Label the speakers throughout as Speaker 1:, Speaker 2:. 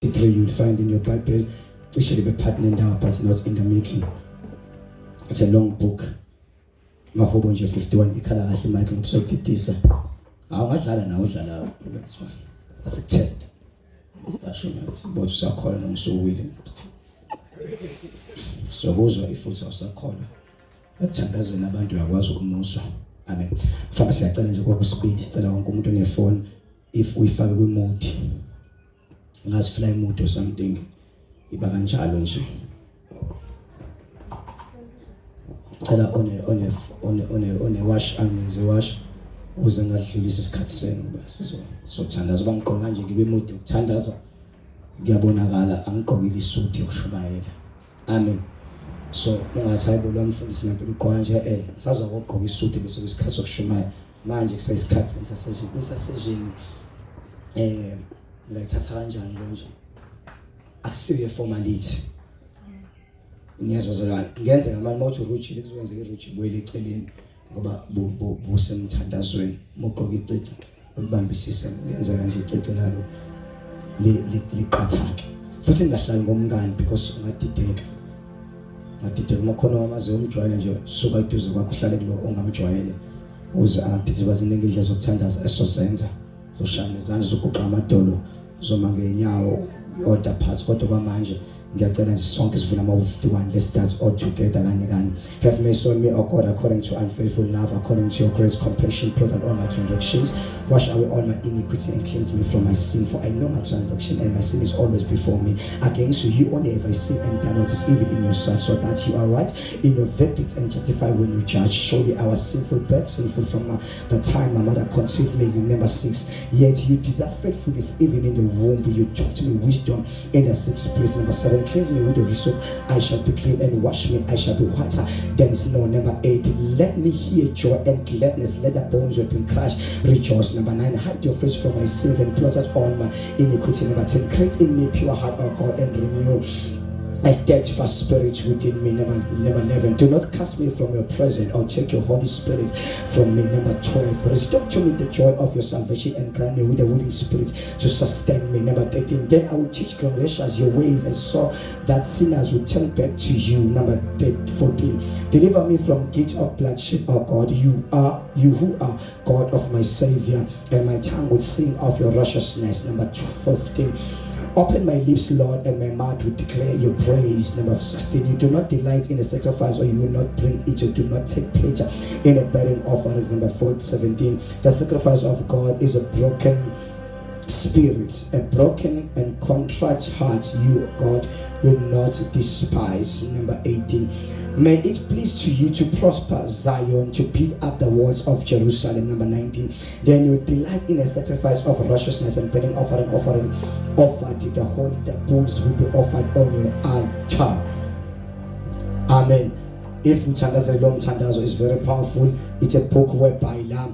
Speaker 1: 3 you'll find in your Bible, cishe libe phakathi nendawo, but not in the middle. It's a long book. Mahubo nje 51. Ikhala kahle mic ngoba usayididisa. Awungadlala nawe, udlala, that's fine. Asikutest, basho sibothe usakholwa noma usuwile. Sokuzwa ifuthi awusakholwa ekuthandazeni, abantu uyakwazi ukumuzwa. Amen. Mhlawumbe siyacela nje kokusibili, sicela wonke umuntu onefoni, if uyifake kwimode, ngazi fly mode or something, iba kanjalo nje. Cela one watch, angize watch ukuze ngadlulisa isikhathi senu ngoba sizo sothandaza. Uba ngiqoka kanje, ngibe mode ukuthandaza, kuyabonakala angigqokile isuit yokushumayela. Amen. So ungathi, "Hayibo, lo mfundisi ngempela ugqoka nje." Sazokugqoka isuit bese kuyisikhathi sokushumayela. Manje kuseyisikhathi intercession. Intercession ngayithatha kanjani lo nje? Akusiyo formality, ngiyezwa zolwana. Ngenzeka manje mawuthi urujile, kuzokwenzeka iruji ibuyele eceleni ngoba busemthandazweni. Uma ugqoka icici, ulibambisise, ngenzeka nje icici nalo liqathake. Futhi ningahlali ngomngani because ungadideka, ungadideka. Uma khona wamazi umjwayele nje, suka eduze kwakho, uhlale kulo ongamjwayele ukuze angadideki. Baziningi indlela zokuthandaza esozenza, zoshaya izandla, zoguqa amadolo, zoma ngenyawo, order parts. Kodwa kwamanje ngiyacela nje sonke sivula ama 51. Let's start all together, kanye kanye. Have mercy on me, O God, according to unfaithful love. According to your great compassion, blot out all my transgressions. Wash away all my iniquity and cleanse me from my sin, for I know my transgression and my sin is always before me. Against you only have I sinned and done what is evil in your sight, so that you are right in your verdict and justified when you judge. Surely I was sinful birth, sinful from the time my mother conceived me. Number 6, yet you desire faithfulness even in the womb. You taught me wisdom in the sixth place. Number 7, cleanse me with your hyssop, I shall be clean, and wash me, I shall be whiter than snow. Number 8, let me hear joy and gladness. Let the bones who have been crushed rejoice. Number 9, hide your face from my sins and blot out all my iniquity. Number 10, create in me pure heart, O God, and renew a steadfast spirit within me. Number 11, do not cast me from your presence or take your Holy Spirit from me. Number 12, restore to me the joy of your salvation and grant me with a willing spirit to sustain me. Number 13, then I will teach generations your ways and so that sinners will turn back to you. Number 14, deliver me from guilt of bloodshed, O God. You who are God of my Savior, and my tongue would sing of your righteousness. Number 15, open my lips, Lord, and my mouth will declare your praise. Number 16, you do not delight in a sacrifice, or you will not bring it. You do not take pleasure in a burning offering. Number 4, 17, the sacrifice of God is a broken spirit, a broken and contrite heart, you, God, will not despise. Number 18, may it please to you to prosper Zion, to build up the walls of Jerusalem. Number 19, then you delight in a sacrifice of righteousness and burning offering offered. The whole the bulls will be offered on your altar. Amen. If uthandaze lo mthandazo is very powerful. It's a book whereby la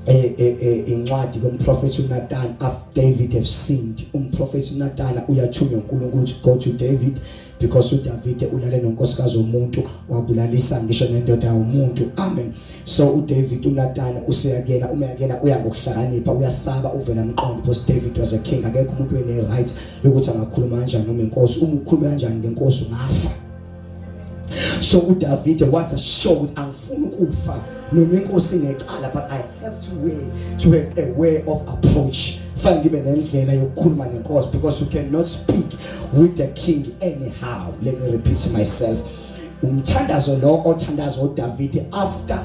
Speaker 1: incwadi komprofeti uNathan after David have sinned. Umprofeti uNathan uyathunywa uNkulunkulu to go to David because uDavid ulale nonkosikazi womuntu, wabulalisa ngisho nendoda yomuntu. Amen. So uDavid, uNathan useyakena, uma yakena uya ngokuhlakanipha, uyasaba ukuvela mqondo because David was a king. Akekho umuntu one right yokuthi angakhuluma kanjani noma inkosi. Uma ukhuluma kanjani ngenkosi, ungafa. So uDavid was sure ukuthi angifuni ukufa noma inkosi inecala, but I have to way to have a way of approach. Fanele ngibe nendlela yokukhuluma nenkosi because you cannot speak with the king anyhow. Let me repeat myself. Umthandazo lo othandazo uDavid after,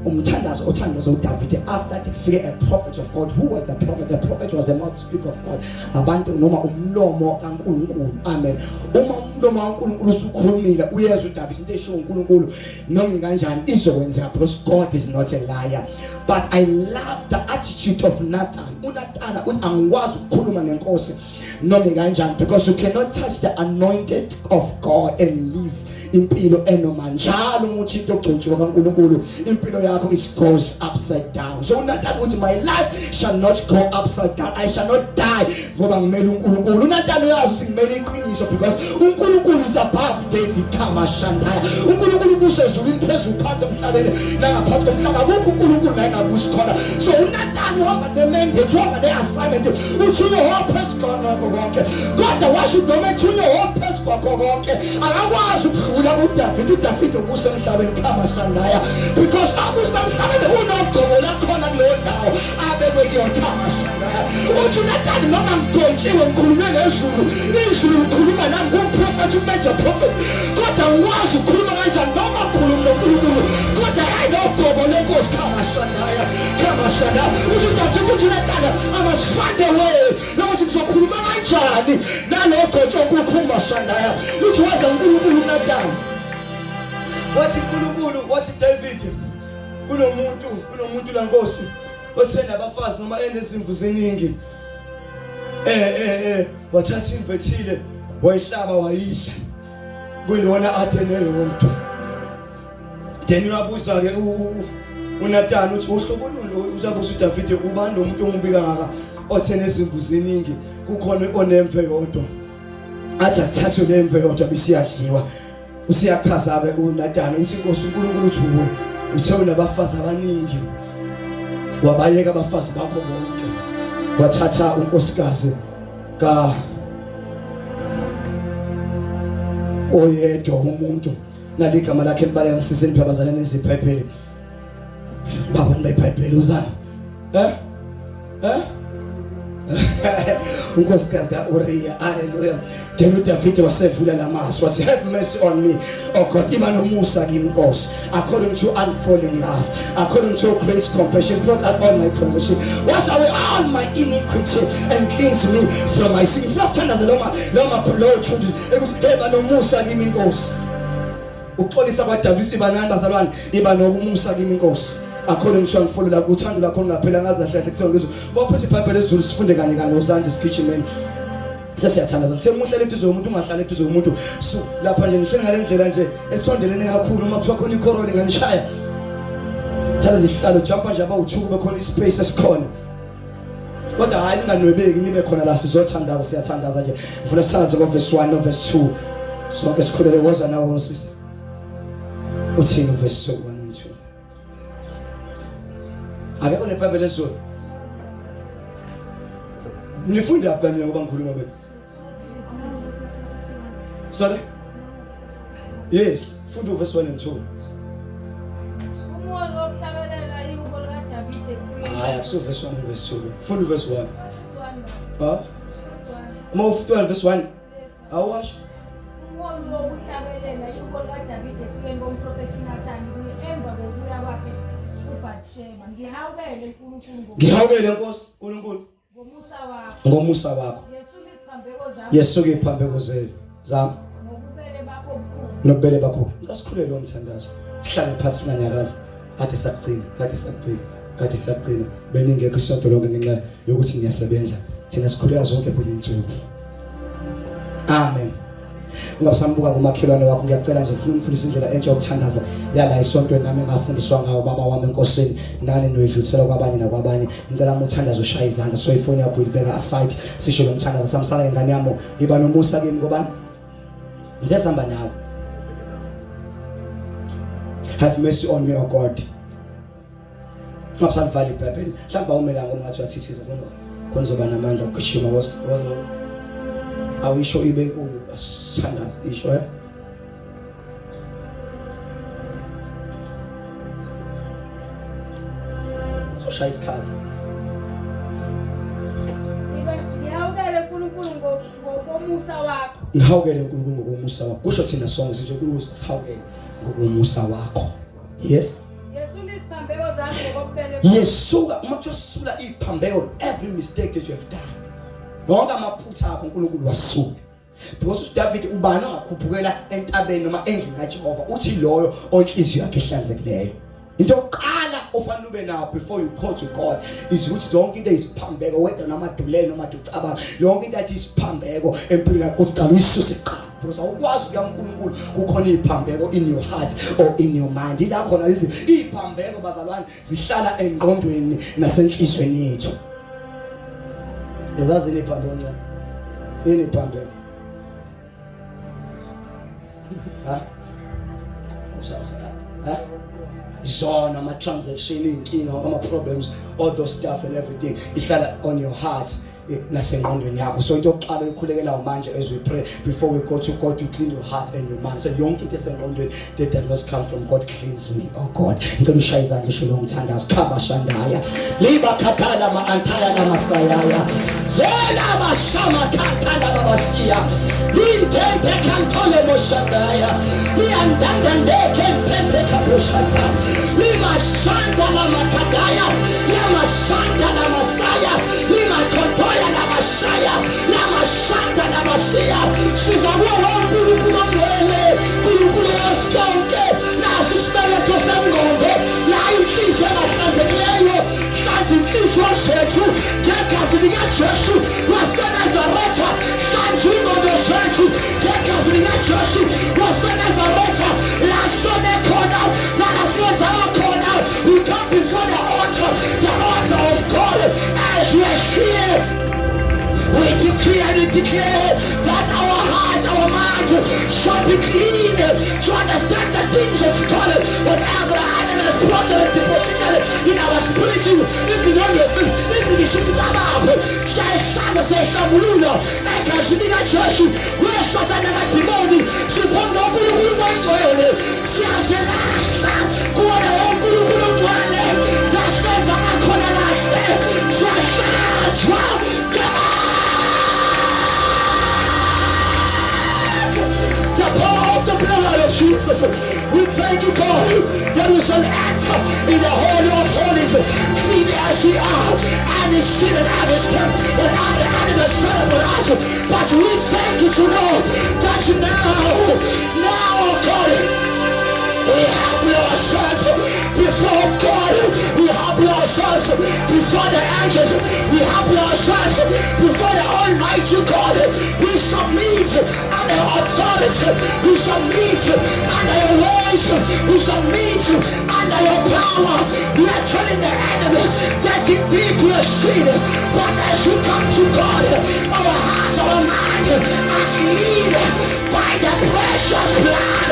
Speaker 1: umthandazo othandazo uDavid after kufike a prophet of God. Who was the prophet? The prophet was a mouth speaker of God, abantu noma umlomo kaNkuluNkulu. Amen. Uma umlomo kaNkuluNkulu usukhulumile, uyezwa uDavid into eshiwo uNkulunkulu, noma kanjani izokwenzeka because God is not a liar. But I love the attitude of Nathan. UNathan uthi, "Angikwazi ukukhuluma nenkosi noma kanjani," because you cannot touch the anointed of God and live impilo enoma. Njalo uma uthi into ogcotshiwe kaNkuluNkulu, impilo yakho, it goes upside down. So uNathan uthi, "My life shall not go upside down. I shall not die ngoba ngimele uNkulunkulu." UNathan uNathan uyazi ukuthi ngimele iqiniso because uNkulunkulu is above David Kamashandaya. uNkulunkulu ubusa ezulwini phezulu phansi emhlabeni nangaphansi komhlaba akukho uNkulunkulu la engabusi khona. So uNathan uhamba ne-mandate, uhamba ne-assignment, uthunywe waphezu kwakho konke. Kodwa washo noma ethunywe waphezu kwakho konke akakwazi ukudlula kuDavid. uDavid ubusa emhlabeni Kamashandaya because abusa emhlabeni unogcobo lakhona kuleyo ndawo abekwe kuyona Kamashandaya. Uthi uNathan noma ngigcontshiwe ngikhulume ngezulu, izulu likhuluma nami ngumprofethi umajor prophet, kodwa ngikwazi ukukhuluma kanjani noma ngikhuluma noNkulunkulu kodwa hayi nogcobo lenkosi Kamashandaya Kamashandaya. Uthi uDavid uthi uNathan I must find a way yokuthi ngizokhuluma kanjani nalogcotsho kuKhumashandaya. Lithi waza uNkulunkulu uNathan
Speaker 2: wathi uNkulunkulu wathi David kunomuntu la Nkosi othe nabafazi noma enezimvu ziningi wathatha imvu ethile wayihlaba wayidla kuyilona ade neyodwa. Then uyabuza ke uNathan uthi uhlobo luni, uzabuza uDavide ubani lo muntu omubi kangaka othe nezimvu ziningi kukhona onemve yodwa, athi akuthathwe le mve yodwa bisiyadliwa. Usiyachaza ke uNathan uthi inkosi uNkulunkulu uthi uwe uthe unabafazi abaningi wabayeka abafazi bakho bonke wathatha unkosikazi ka oyedwa umuntu naligama lakhe libaleka ngisizeni phela bazalwane nezibhayibheli baba nibayibhayibheli uzani unkosikazi kaUriya. Haleluya. Then uDavide wasevula lamazwi wathi have mercy on me oh God, iba nomusa kimi Nkosi, according to unfailing love, according to great compassion, blot out all my transgression, wash away all my iniquity and cleanse me from my sin. Sithandaze loma lowo thundu ekuthi hey banomusa kimi Nkosi. Ukuxolisa kwaDavid iba nani bazalwane, iba nokumusa kimi Nkosi, according to unfollow la uthando lakho lungaphela ngaze kahle kahle kuthiwa ngizwe ngoba phethe iBhayibheli esiZulu sifunde kanye kanye usanje sigijimeni sesiyathandaza. Ngithe umuhle eduze komuntu ungahlala eduze komuntu, so lapha nje ngihleli ngale ndlela nje esondelene kakhulu, uma kuthiwa khona ikhoroli nganishaya thatha nje isihlalo jumpa nje abawu-2 kube khona ispace esikhona, kodwa hayi ninganwebeki nibe khona la sizothandaza. Siyathandaza nje, ngifuna sithandaze ngo-verse 1 no-verse 2 sonke sikhuleke. Woza nawo sisi, uthini uverse 1 and 2? Akekho neBhayibheli esiZulu? Nifunde aphi kanye ngoba ngikhuluma mina? Sorry, yes, funda uverse 1 and 2.
Speaker 3: Umholi wokuhlabelela ihubo likaDavide kufika.
Speaker 2: Hayi, akusiwo verse 1 verse 2, funda uverse 1.
Speaker 3: Verse 1.
Speaker 2: Ha,
Speaker 3: Verse 1.
Speaker 2: uma ufika verse 1
Speaker 3: Yes.
Speaker 2: awasho.
Speaker 3: Umholi wokuhlabelela ihubo likaDavide ekufikeni komprofethi uNathani kuye emva kokuya kwakhe kuBhathsheba. Ngihawukele uNkulunkulu
Speaker 2: Ngihawukele Nkosi uNkulunkulu
Speaker 3: ngomusa wakho.
Speaker 1: Ngomusa wakho.
Speaker 3: Yesula iziphambeko zami.
Speaker 1: Yesuka iziphambeko zenu zami.
Speaker 3: Ngobubele bakho obukhulu.
Speaker 1: Nobubele bakho. Ngicela sikhulele lo mthandazo. Sihlale phansi singanyakazi. Kade sakugcina, kade sakugcina, kade sakugcina. Beningekho isonto lonke ngenxa yokuthi ngiyasebenza. Thina sikhuleka zonke phela insuku. Amen. Ungabusambuka kumakhelwane wakho, ngiyacela nje ngifuna umfundise indlela entsha yokuthandaza yala esontweni nami engafundiswa ngawo baba wami enkosini, nani noyidlulisela kwabanye nakwabanye. Ngicela uma uthandaza ushaye izandla, so ifoni yakho uyibeka aside, sisho lo mthandazo samsala ngane yami, iba nomusa kimi ngobani nje sihamba nawe. Have mercy on me, O God. Ungabusalivali iBhayibheli. Mhlawumbe awumelanga uma ngathi wathithiza khona khona uzoba namandla okugijima woza woza. Awisho ibe nkulu asithandaze isho eh. Soshaya isikhathi.
Speaker 3: Ngihawukele uNkulunkulu ngokomusa wakho.
Speaker 1: Ngihawukele uNkulunkulu ngokomusa wakho. Kusho thina sonke sithi uNkulunkulu sihawukele ngokomusa wakho. Yes.
Speaker 3: Yesula iziphambeko zami ngokobubele.
Speaker 1: Yesuka uma kuthiwa sula iziphambeko, every mistake that you have done. Wonke amaphutha akho uNkulunkulu wasula. Because uDavid ubani ongakhuphukela entabeni noma endlini kaJehova, uthi loyo onhliziyo yakhe ehlanzekileyo. Into yokuqala ofanele ube nayo before you call to God is ukuthi zonke into eziphambeko wedwa namadulelo noma ucabanga yonke into athi isiphambeko empilweni yakho uthi qala uyisuse kuqala, because awukwazi ukuya kuNkulunkulu kukhona iziphambeko in your heart or in your mind. Ila khona iziphambeko bazalwane zihlala engqondweni nasenhlizweni yethu. Ezazi iziphambeko ncane.
Speaker 2: Yini phambeko? Ha? Usawusa. Ha? Izona ama transaction inkinga ama problems all those stuff and everything ihlala on your heart nasengqondweni yakho. So into yokuqala oyikhulekelayo manje as we pray before we go to God, you clean your heart and your mind. So yonke into esengqondweni that does not come from God, cleanse me, oh God. Ngicela ushaye izandla usho lo mthandazo. Khaba shandaya liba khathala ma antaya la masayaya zela bashama khathala babasiya lintente kantole moshandaya liandandande kentente kabushanda limashanda la makadaya yamashanda la masaya limakontoya la mashaya lamashanda la masiya. Siza kuwo wonkulunkulu ongcwele, nkulunkulu wasikonke. Naso isibeletho sengqondo la inhliziyo engahlanzekileyo. Hlanza inhliziyo zethu ngegazi likaJesu waseNazaretha. Hlanza ingqondo zethu ngegazi likaJesu waseNazaretha. La sone khona, la asiyenzanga khona, we come before the altar, the altar of God. As we are here, we decree and we declare that our hearts, our mind shall be clean to understand the things of God. Whatever the enemy has plotted and deposited in our spirit, even on your spirit, even ngisho umcabango, siyayihlamba, siyayihlambulula egazini likaJesu. Wesathane namadimoni, siphambi koNkulunkulu oyingcwele, siyazilahla kuwona wonkulunkulu ongcwele. Lasikwenza ngakhona kahle, siyahlanzwa. The power of the blood of Jesus. We thank you, God, that we shall enter in the Holy of Holies, clean as we are, and the sin and every step and every enemy set up on us. But we thank you to know that now, oh God, we humble ourselves before God. We humble ourselves before the angels. We humble ourselves before the Almighty God. We submit under your authority. We submit under your ways. We submit under your power. We are telling the enemy that indeed we are sin. But as we come to God, our heart, our mind are clean by the precious blood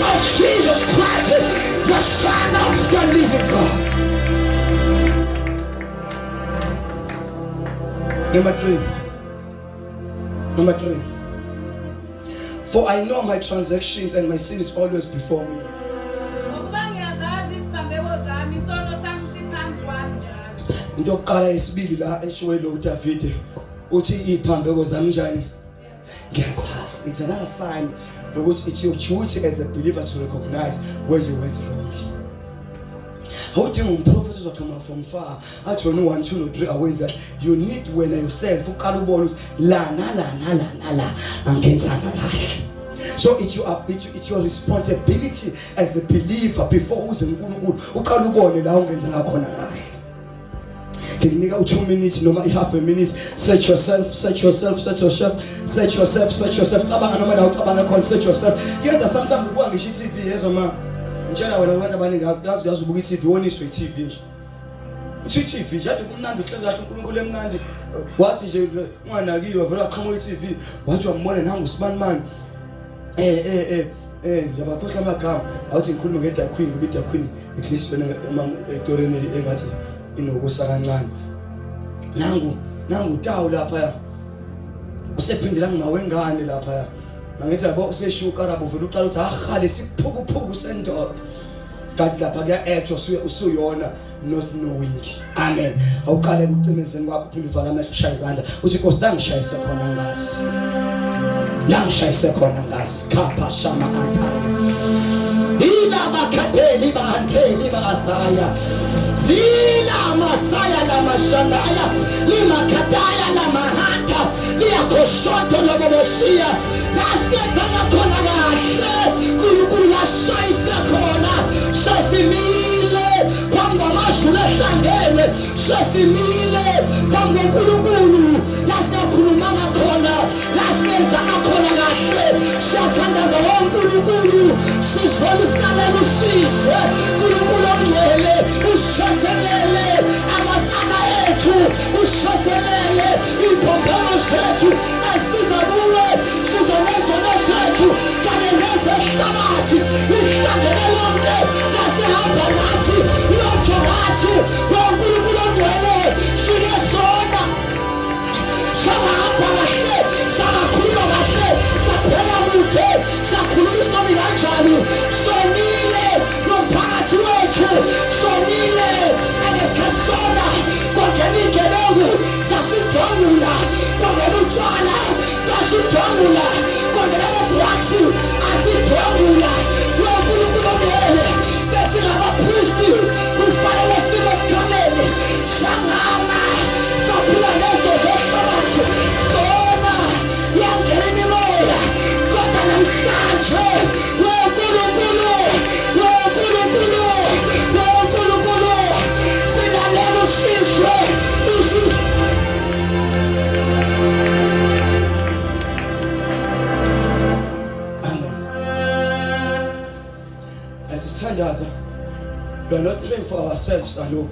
Speaker 2: of Jesus Christ, the Son of the living God. Number three. Number three. For I know my transactions and my sin is always before me.
Speaker 3: Ngokuba ngiyazazi isiphambeko zami, isono sami siphambi kwami njalo.
Speaker 2: Into yokuqala yesibili la eshiwe lo uDavide uthi iphambeko zami njani? Ngiyazazi. It's another sign ukuthi it's your duty as a believer to recognize where you went wrong. Awudingi umprofethi ozoqhamuka from far athi wena u-1 2 no 3 awenzi kahle. You need wena yourself uqala ubone ukuthi la nala nala nala angenzanga kahle. So it's your responsibility as a believer before uze uNkulunkulu uqala ubone la ungenzanga khona kahle. Ngikunika u2 minutes noma i-half a minute. Search yourself, search yourself, search yourself, search yourself, search yourself. Cabanga noma la ucabanga khona, search yourself. Yenza sometimes ubuka ngisho i-TV yezwa ma ngitshela wena, abantu abaningi yazi yazi yazi ubuka i-TV, woniswe i-TV nje. Uthi i-TV nje ade kumnandi, uhleli kahle, uNkulunkulu emnandi, wathi nje unganakile wavela waqhamuka i-TV, wathi wambona nangu sibani mani, ngiyabakhohlwa amagama. Awuthi ngikhulume nge-Dark Queen, ngoba i-Dark Queen at least yona etorini engathi inokusa kancane. Nangu nangu tawu lapha usephindela ngawengane lapha, mangithi yabo useshiya ukarabo, uvela uqala ukuthi aha lesiphukuphuku sendoda, kanti lapha kuya-actwa usuyona, not knowing. Amen. Awuqale ekucimezeni kwakho, uphinde uvale amehlo, ushaya izandla, uthi Nkosi, la ngishayise khona ngazi, la ngishayise khona ngazi. Khapha shama antaya ila bakhatheli bahanteli baasaya zila masaya la mashandaya limakhataya la mahanta liyakhoshoto loboboshiya lasingenzanga khona kahle. Nkulunkulu, yashayise khona. Sesimile phambi kwamazulu ehlangene, sesimile phambi koNkulunkulu. Lasingakhulumanga khona, lasingenzanga khona kahle, siyathandaza woNkulunkulu, sizwela usilalela, usizwe Nkulunkulu ongcwele, usithethelele amacala ethu. Uthethelele iziphambano zethu esiza kuwe, siza nezono zethu kanye nezehlabathi. Lihlangene lonke lasehamba nathi, lotho ngathi, weNkulunkulu ongcwele, sike sona. Sangahamba kahle, sangakhuluma kahle, saphela kude, sakhuluma isinomi kanjani. Sonile nomphakathi wethu, sonile ngesikhathi sona kwangena iy'gebengu sasidwangula, kwangena utshwala basidwangula, kwangena ama-drugs asidwangula. WeNkulunkulu ongcwele, besingabapristi, kufanele sibe esikhaleni sangama saphila nezinto zehlabathi sona yangena imimoya, kodwa namhlanje weNkulunkulu, weNkulunkulu, weNkulunkulu, silalela usizwe usizwe. Amen. As sithandaza, we are not praying for ourselves alone.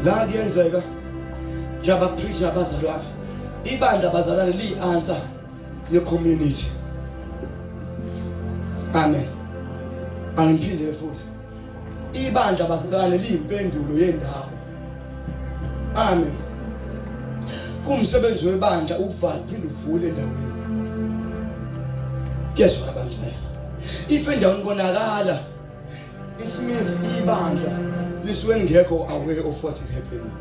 Speaker 2: La kuyenzeka njengoba preach abazalwane, ibandla abazalwane liyi-answer ye-community. Amen. Angiphindele futhi, ibandla abazalwane liyimpendulo yendawo. Amen. Kumsebenzi webandla ukuvala uphinde uvule endaweni. Kuyezwa abangcwele, if endaweni konakala, it means ibandla lisuke lingekho aware of what is happening.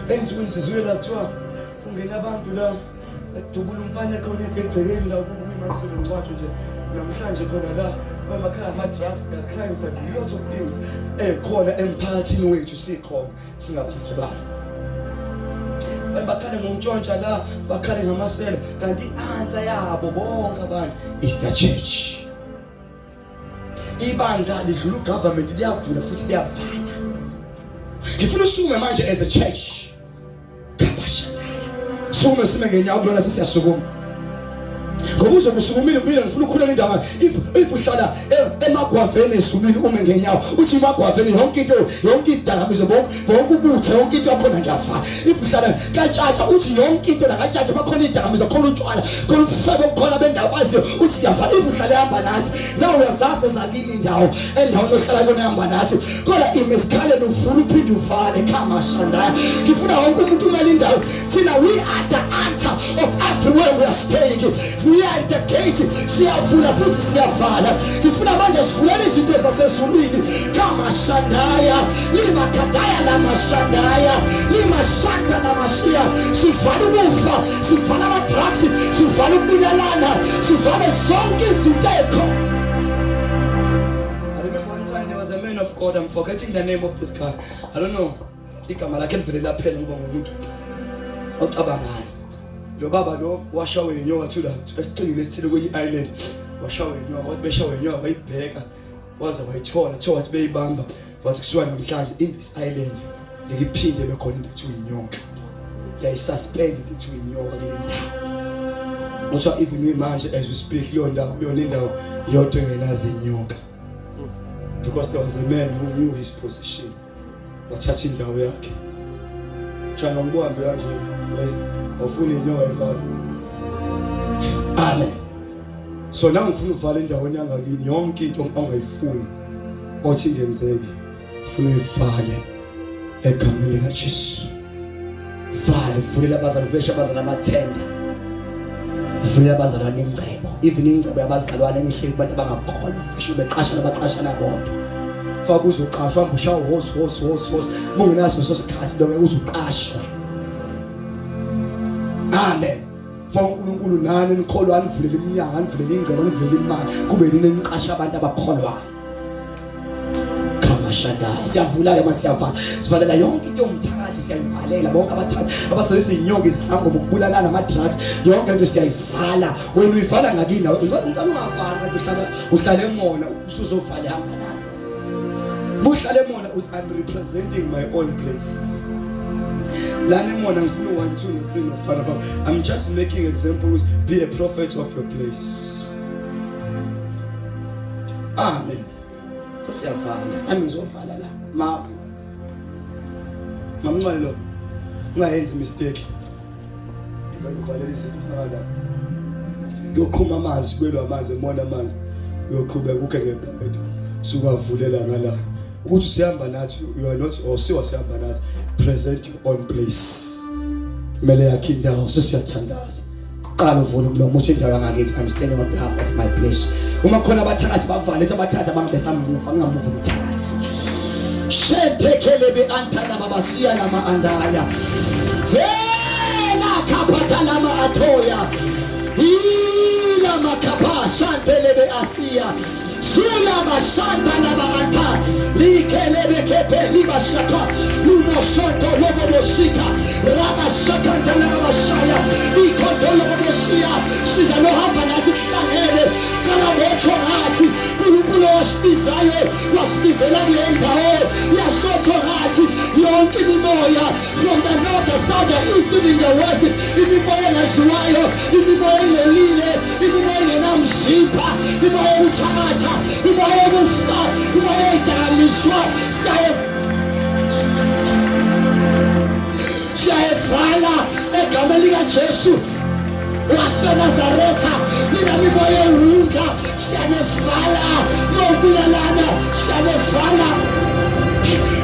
Speaker 2: Ensukwini sizwile la kuthiwa kungena abantu la badubula umfana khona egcekeni la kuyimanje ngcwatshwe nje namhlanje khona la bamakhala ama-drugs, they are crying for a lot of things ekhona emphakathini wethu. Sikhona singabazalwane, bakhale ngomtshontsha la, bakhale ngamasela, kanti i-answer yabo bonke abantu is the church. Ibandla lidlula ugovernment, liyavula futhi liyavala. Ngifuna usukume manje as a church. Kabashandaya, sukume, sime ngenyawo kulona. Sesiyasukuma ngoba uzobe usukumile. Mina ngifuna ukukhulela indaba. If uhlala emagwaveni ezulwini, ume ngenyawo uthi emagwaveni yonke into, yonke idakamizwa, bonke bonke ubutha, yonke into yakhona ngiyavala. If uhlala katshatsha, uthi yonke into lakatshatsha bakhona idakamizwa, khona utshwala, khona ubufebe obukhona bendawo baziyo, uthi ngiyavala. If uhlala ehamba nathi na uyazazi ezakini indawo, endaweni ohlala kuyona ehamba nathi, kodwa ime esikhaleni uvula uphinde uvale. Khamashandaya, ngifuna wonke umuntu umele indawo. Thina, we are the answer of everywhere we are staying. We are the gate, siyavula futhi siyavala. Ngifuna manje sivulele izinto zasezulwini. Kamashandaya limakadaya lamashandaya limashanda lamashiya. Sivala ukufa, sivala ama-drugs, sivala ukubulalana, sivale zonke izinto ey'khona. I remember one time there was a man of God. I'm forgetting the name of this guy. I don't know. Igama lakhe livele laphela ngoba ngumuntu ocabangayo. Lo baba lo washawe inyoka thula esiqhingini esithile kwenye island. Washawe inyoka, wathi beshawe inyoka wayibheka waze wayithola. Kuthiwa wathi beyibamba wathi kusuka namhlanje in this island ngeke iphinde bekhona into ekuthiwa inyoka. Yayisuspend into ekuthiwa inyoka kule ndawo. Kuthiwa even manje as we speak, leyo ndawo yona indawo yodwa engenazo inyoka. Because there was a man who knew his position. Wathatha indawo yakhe. Njalo ngibuhambe kanje, awufuni inyoka ivala. Amen. So now ngifuna uvala endaweni yangakini yonke into ongayifuni othi ingenzeki. Ngifuna uyivale egameni lika Jesu. Vale, vulela abazalwane, vulela abazalwane amathenda. Vulela abazalwane ingcebo, even ingcebo yabazalwane engihleli kubantu abangakholwa, ngisho beqashana baqashana bodwa. Faka uzoqashwa, hamba ushawa hosi hosi hosi hosi. Bungenaso leso sikhathi lo ngeke uzuqashwe. Amen. Fa uNkulunkulu nani nikholwa anivulele iminyango, anivulele ingcebo, anivulele imali, kube nini niqasha abantu abakholwayo. Kamashandaya. Siyavula ke masiyavala. Sivalela yonke into yomthakathi, siyayivalela bonke abathakathi abasebenzisa inyoka, izangoma, ukubulalana, ama drugs, yonke into siyayivala. Wena uyivala ngakini, ngicela ungavali kanti uhlala emona usuzovala ihamba nathi. Buhlale emona uthi I'm representing my own place. Lana emona ngifuna 1 2 no 3 no 5 no 5. I'm just making examples. Be a prophet of your place. Amen. Sesiyavala. Ami ngizovala la. Ma Mamncane lo. Ungayenzi mistake. Ivele uvalele izinto zakala. Kuyoqhuma amanzi, kwelwa amanzi, emona amanzi. Uyoqhubeka ukhe ngebhakede. Sukavulela ngala. Ukuthi sihamba nathi you are not or siwa sihamba nathi. Present your own place. Kumele yakhe indawo sesiyathandaza. Qala uvule umlomo uthi indawo yangakithi I'm standing on behalf of my place. Uma khona abathakathi bavale ethi abathatha bangabe samuva ngingamuva umthakathi. Shentekelebe antala babasiya lama andaya. Zela kapata lama atoya. Ila makapa shantelebe asiya. Sula mashanta laba anta likelebe kete liba shaka lumosonto lobo bosika raba shaka ndalaba bashaya ikhonto lobo bosiya siza nohamba nathi kuhlangene siqala ngotsho ngathi uNkulunkulu wasibizayo wasibizela kule ndawo yasotho ngathi yonke imimoya from the north the south the east even the west imimoya engaziwayo imimoya engcolile imimoya engenamzimba imoya yokuthakatha imoya yokufa imoya eyidakamiswa siyaye siyayivala egameni likaJesu waseNazaretha nina mimoya ewunga siyanevala nokubulalana siyanevala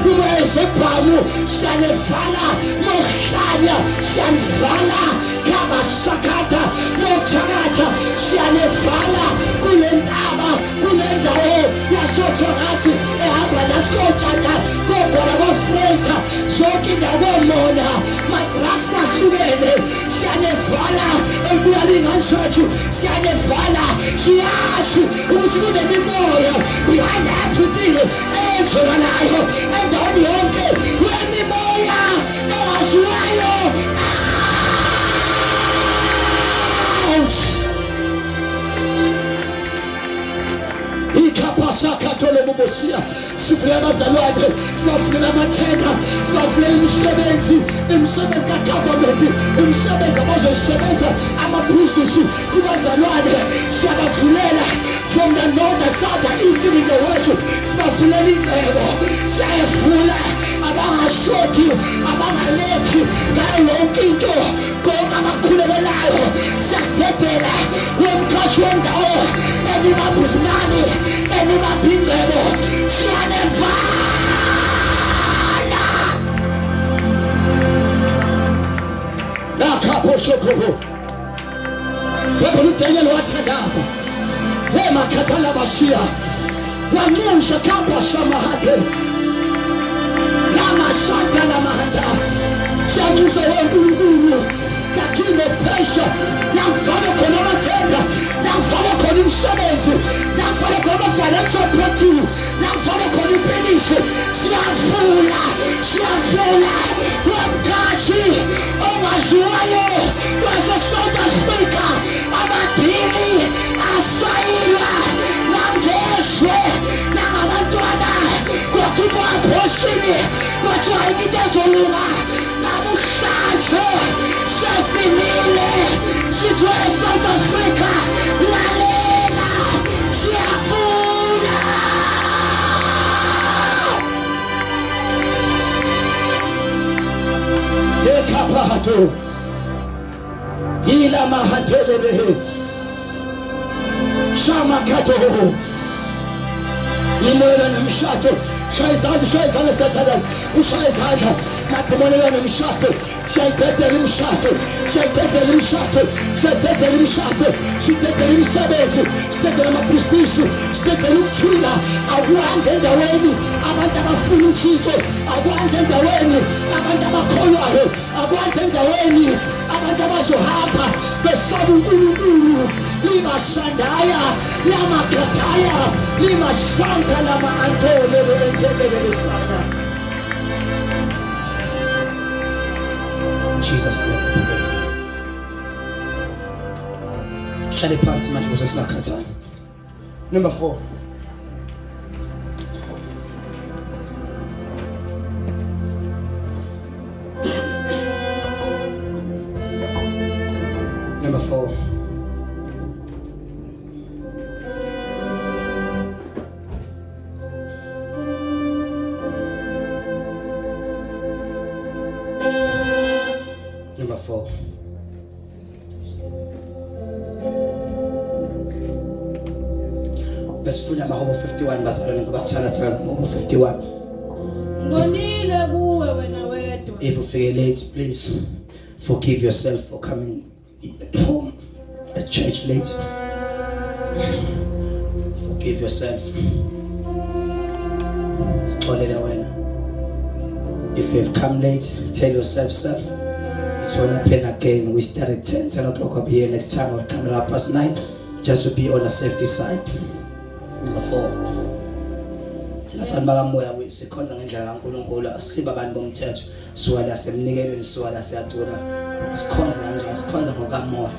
Speaker 2: umoya esebhamu siyanevala nohlanya siyanivala kabasakata nothakatha siyanevala kule ntaba kule ndawo yasothongathi ehamba nathi kotshata kobhola kofresa zonke indawo komona madrugs ahlukene siyanevala ekubulala iy'ngane zethu siyanevala siyazi ukuthi kunemimoya behind everything eyenzekalayo endaweni yonke wemimoya engaziwayo out ikhapasakhatholobobosiya sivulela abazalwane sibavulela amathenda sibavulela imisebenzi imisebenzi kagovernment imisebenzi abazoyisebenza amabhizinisi kubazalwane siyabavulela from the north the south the east even the west sibavulela icebo siyayivula abangashodi abangalethi ngayo yonke into konke abakhulekelayo siyadedela womqhashi wendawo enibamba izimali enibamba ingcebo siyanevala nakhapho shokhoko phela uDaniel wathandaza wemakhathala bashiya wanxusha khapha shamahade lamashanta lamahanda siyanxusa wenkulunkulu the king of Persia lamfake khona amathenda lamfake khona imisebenzi lamfake khona ama-financial breakthrough lamfake khona impiliso siyavula siyavula womkhathi ongaziwayo wase-South Africa amadini asayinwa nangezwe nangabantwana kwakhipha aphosini kwathiwa ayikho into ezolunga namuhlanje sesimile sithi e-South Africa lalela siyafuna ekhaphato ila mahatelebehe shamakhato imoyela nemshado shaya izandla ushaya izandla sathana ushaya izandla madimoni nemshado siyayidedela imishado siyayidedela imishado siyayidedela imishado sidedela imisebenzi sidedela amabhizinisi sidedela ukuthula akwande endaweni abantu abafuna uthixo akwande endaweni abantu abakholwayo akwande endaweni abantu abazohamba besaba uNkulunkulu limashandaya lamakhathaya limasanta lama antole entelele besaya Jesus name we pray. Hlale phansi manje ukuze singakhathali. Number 4. Number 4. Number 4. Besifuna amahubo 51 bazalwane ngoba sithanda thina amahubo 51.
Speaker 3: Ngonile kuwe wena wedwa.
Speaker 2: If you feel late, please forgive yourself for coming home at church late. Forgive yourself. Sixolele wena. If you have come late, tell yourself self. It's won't happen again. We start at 10, 10 o'clock up here. Next time I'll come at 9:30 just to be on the safety side. Number 4. Thina santu bakamoya sikhonza ngendlela kaNkulunkulu asiba abantu bomthetho siwala semnikelweni siwala siyacula sikhonza kanjalo sikhonza ngokamoya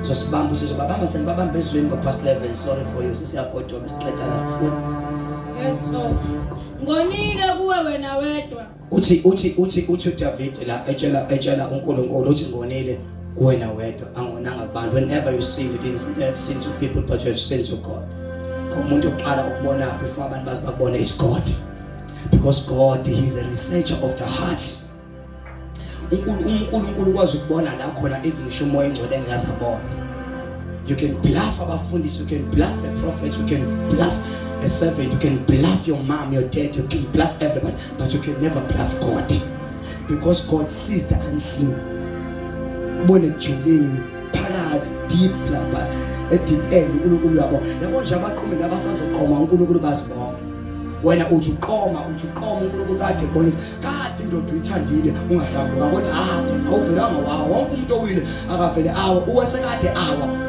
Speaker 2: so sibamba ukuthi sobabamba senibabamba ezweni ngo past 11 sorry for you sesiyagodoka siqeda la funa
Speaker 3: Verse 4. Ngonile kuwe wena wedwa.
Speaker 2: Uthi uthi uthi uthi uDavid la etshela etshela uNkulunkulu uthi ngonile kuwena wedwa angonanga kubantu. Whenever you sin you didn't not sin to people but you have sinned to God. Umuntu oqala ukubona before abantu bazi bakubone is God. Because God he is a researcher of the hearts. uNkulunkulu ukwazi ukubona la khona even ngisho umoya engcwele engazabona. You can bluff abafundisi, you can bluff a prophet, you can bluff a servant, you can bluff your mom, your dad, you can bluff everybody, but you can never bluff God. Because God sees the unseen. Ubone kujuleni phakathi deep lapha e deep end uNkulunkulu uyabo. Yabo nje abaqomi nabasazoqoma uNkulunkulu bazi bonke. Wena uthi uqoma uthi uqoma uNkulunkulu kade kubona ukuthi kade indoda uyithandile ungahlambuluka kodwa kade awuvelanga wawa wonke umuntu owile akavele awa uwesekade awa.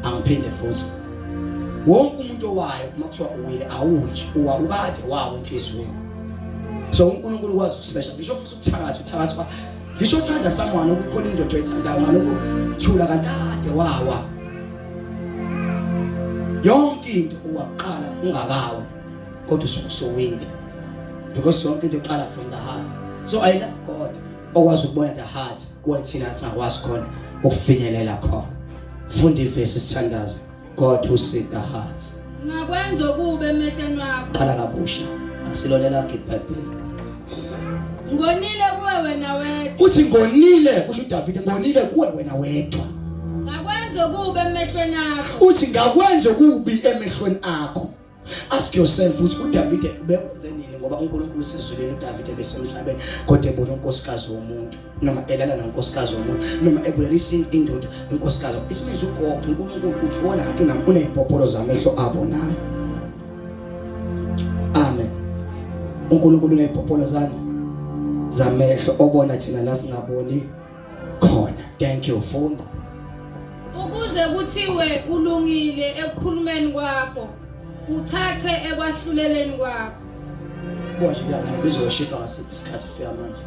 Speaker 2: Angiphinde futhi wonke umuntu owayo uma kuthiwa uwile awuji uwa ukade wawo enhliziyweni. So uNkulunkulu ukwazi ukusesha ngisho futhi ukuthakatha uthakathwa ngisho uthanda someone okukhona indoda oyithandayo ngalokhu thula kanti kade wawa yonke into uwaqala ungakawi kodwa usuke usowile because yonke into iqala from the heart. So I love God okwazi ukubona the heart wethina singakwazi khona ukufinyelela khona. Funda ivesi sithandaze. God who sees the heart.
Speaker 3: Ngakwenza okubi emehlweni wakho.
Speaker 2: Qala kabusha. Akusilolela iBhayibheli.
Speaker 3: Ngonile kuwe wena wedwa.
Speaker 2: Uthi ngonile kusho uDavide ngonile kuwe wena wedwa.
Speaker 3: Ngakwenza okubi emehlweni akho.
Speaker 2: Uthi ngakwenza okubi emehlweni akho. Ask yourself ukuthi uDavide ubekwenze nini ngoba uNkulunkulu usezulwini uDavide besemhlabeni kodwa ebona unkosikazi womuntu noma elala nonkosikazi womuntu noma ebulalisa indoda inkosikazi isibiza uGod uNkulunkulu uthi wona kanti unami unezipopolo zamehlo abonayo. Amen. uNkulunkulu unezipopolo zani zamehlo obona thina la singaboni khona. Thank you. Funda.
Speaker 3: Ukuze kuthiwe ulungile ekukhulumeni kwakho, uchache ekwahluleleni kwakho.
Speaker 2: Bonje kangane bizoshipa ngasiphi isikhathi ufika manje.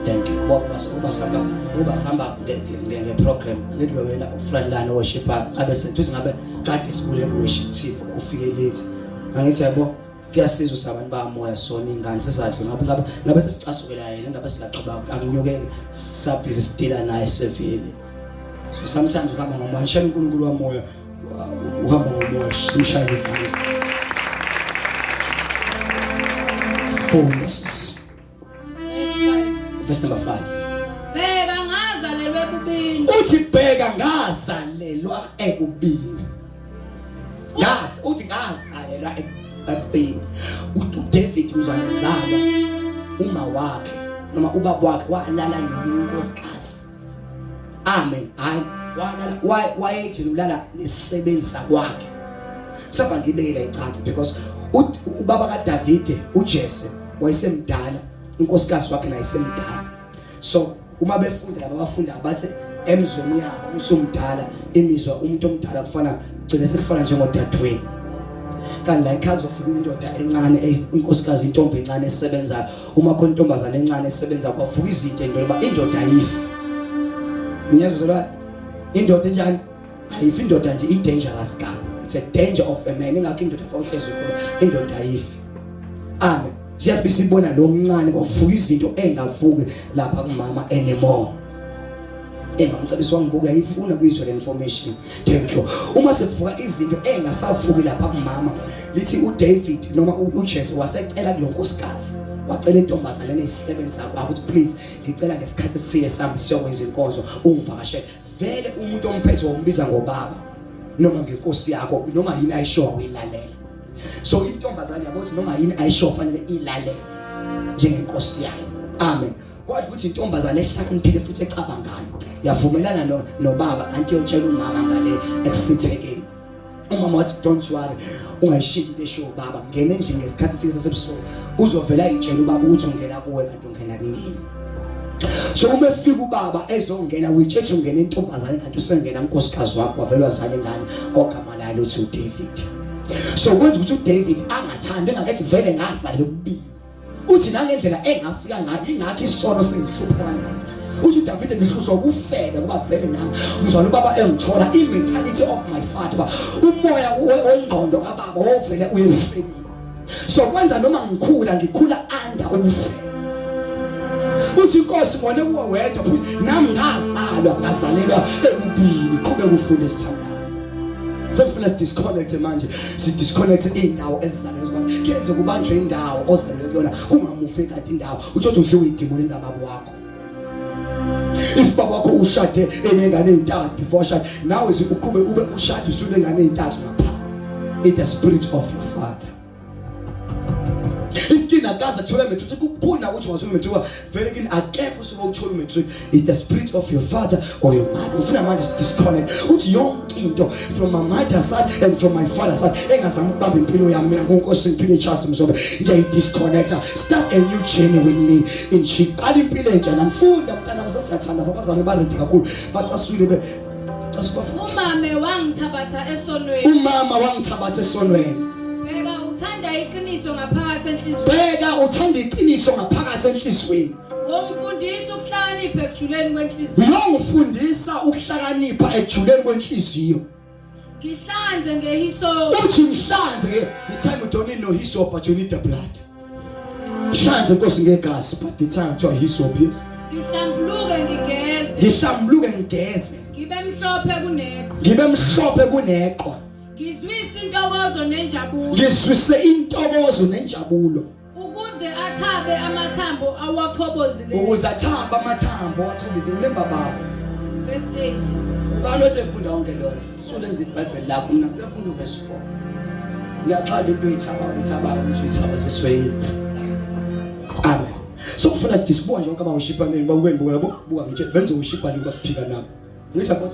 Speaker 2: Thank you. Uba sihamba uba sihamba nge program ngithi wena ufrontline worshiper ngabe sethu ngabe kade sibule ku worship team ufike late. Angithi yabo kuyasiza usabantu bamoya sona ingane sesadlula ngabe ngabe ngabe sesicasukela yena ngabe singaqhubeka akunyukeke sabhizi sidila naye sevele. So sometimes uhamba ngomoya shela uNkulunkulu wamoya uhamba ngomoya simshayele izandla. Funda sisi.
Speaker 3: Verse 5.
Speaker 2: Verse number 5.
Speaker 3: Bheka ngazalelwa ebubini.
Speaker 2: Uthi bheka ngazalelwa ebubini. Ngazi uthi ngazalelwa ebubini. uDavid mzwane zalwa uma wakhe noma ubaba wakhe walala nomunye unkosikazi. Amen. Hayi walala wayethi ulala nesisebenzi sakwakhe. Mhlawumbe ngibekele icace because ubaba kaDavide uJesse wayesemdala unkosikazi wakhe naye semdala. So uma befunda laba bafunda abathe emzweni yabo usumdala imizwa umuntu omdala kufana gcine sekufana njengodadewenu. Kanti la ekhaya uzofika indoda encane inkosikazi intombi encane esebenzayo uma khona intombazane encane esebenzayo kwavuka izinto endoda ba indoda ayifi. Ngiyezwa zalwa indoda enjani ayifi indoda nje i dangerous kabi. It's a danger of a man ingakho indoda fa uhlezi khona indoda ayifi. Amen. Siyazi sibona lo mncane kwavuka izinto engavuki lapha kumama anymore. Engangicebisa wangibuka uyayifuna kuyizwe le information. Thank you. Uma sekuvuka izinto engasavuki lapha kumama, lithi uDavid noma uJesse wasecela kulonkosikazi. Wacela intombazane enesisebenzi kwakho ukuthi please ngicela ngesikhathi esithile sami siyokwenza inkonzo ungivakashele. Vele umuntu omphethe wombiza ngobaba noma ngenkosi yakho noma yini ayishoyo uyilalela. So intombazane yabo ukuthi noma yini ayishoyo fanele ilalele njengenkosi yayo. Amen. Kwathi ukuthi intombazane ehlakaniphile futhi ecabangayo yavumelana no nobaba kanti yotshela umama ngale ekusithekeni. Umama wathi don't worry ungayishiyi into eshiwo ubaba ngena endlini ngesikhathi esike sasebusuku uzovela ayitshela ubaba ukuthi ungena kuwe kanti ungena kunini. So uma efika ubaba ezongena uyitshethe ungena intombazane kanti usengena unkosikazi wakho wavela wazala ingane ogama layo luthi uDavid. So kwenza ukuthi uDavid angathandi engakethi vele ngazala ukubili. Uthi nangendlela engafika ngayo ingakho isono singihlupha kangaka. Uthi uDavide ngihlushwa ukufebe ngoba vele nami ngizwana ubaba engithola i-mentality of my father uba umoya wengqondo kababa wovele uyefebile. So kwenza noma ngikhula ngikhula under ubufebe. Uthi inkosi ngone kuwe wedwa futhi nami ngazalwa ngazalelwa ebubini qhubeka ufunde isithandazo. Sengifuna si disconnect manje si disconnect indawo ezizalelwe zibani kuyenze kubanjwe indawo ozalelwe kuyona kungamufi kanti indawo uthi udliwe idimoni ingababa wakho if baba wakho ushade enengane ezintathu before shade now is uqhube ube ushade usunengane ezintathu ngapha in the spirit of your father if kini akaze athole matric kukhona ukuthi ungathola matric vele kini akekho usuke uthola matric is the spirit of your father or your mother ngifuna manje disconnect uthi yonke into from my mother side and from my father side engazama ukubamba impilo yami mina ngonkosi ngiphile Charles Mzobe ngiyayi disconnect start a new journey with me in Jesus qala impilo entsha namfunda mntana msasiyathanda sabazalwane ba ready kakhulu bacasukile be bacasuka futhi
Speaker 3: Umame wangithabatha esonweni.
Speaker 2: Umama wangithabatha esonweni.
Speaker 3: Bheka uthanda iqiniso ngaphakathi enhliziyweni.
Speaker 2: Bheka uthanda iqiniso ngaphakathi enhliziyweni.
Speaker 3: Wongifundisa ukuhlakanipha ekujuleni kwenhliziyo.
Speaker 2: Uyongifundisa ukuhlakanipha ekujuleni kwenhliziyo.
Speaker 3: Ngihlanze ngehisopu.
Speaker 2: Uthi ngihlanze ke this time you don't need no hyssop but you need the blood. Hlanze Nkosi ngegazi but the time kuthiwa hyssop yes.
Speaker 3: Ngihlambuluke ngigeze.
Speaker 2: Ngihlambuluke ngigeze.
Speaker 3: Ngibe mhlophe kuneqhwa.
Speaker 2: Ngibe mhlophe kuneqhwa.
Speaker 3: Ngizwise intokozo nenjabulo.
Speaker 2: Ngizwise intokozo nenjabulo.
Speaker 3: Ukuze athabe amathambo awachobozileyo.
Speaker 2: Ukuze athabe amathambo awachobozileyo. Remember baba.
Speaker 3: Verse 8.
Speaker 2: Ubani othi efunda wonke lona? Usulenza iBhayibheli lakho mina ngithe funda uverse 4. Ngiyaqala into oyithaba uyithaba ukuthi uyithabaziswe yini. Amen. So kufuna sidisibuka nje wonke abawushipa nini babuke ngibuka yabo buka ngitshela benizowushipa nini basiphika nabo. Ngithi yabo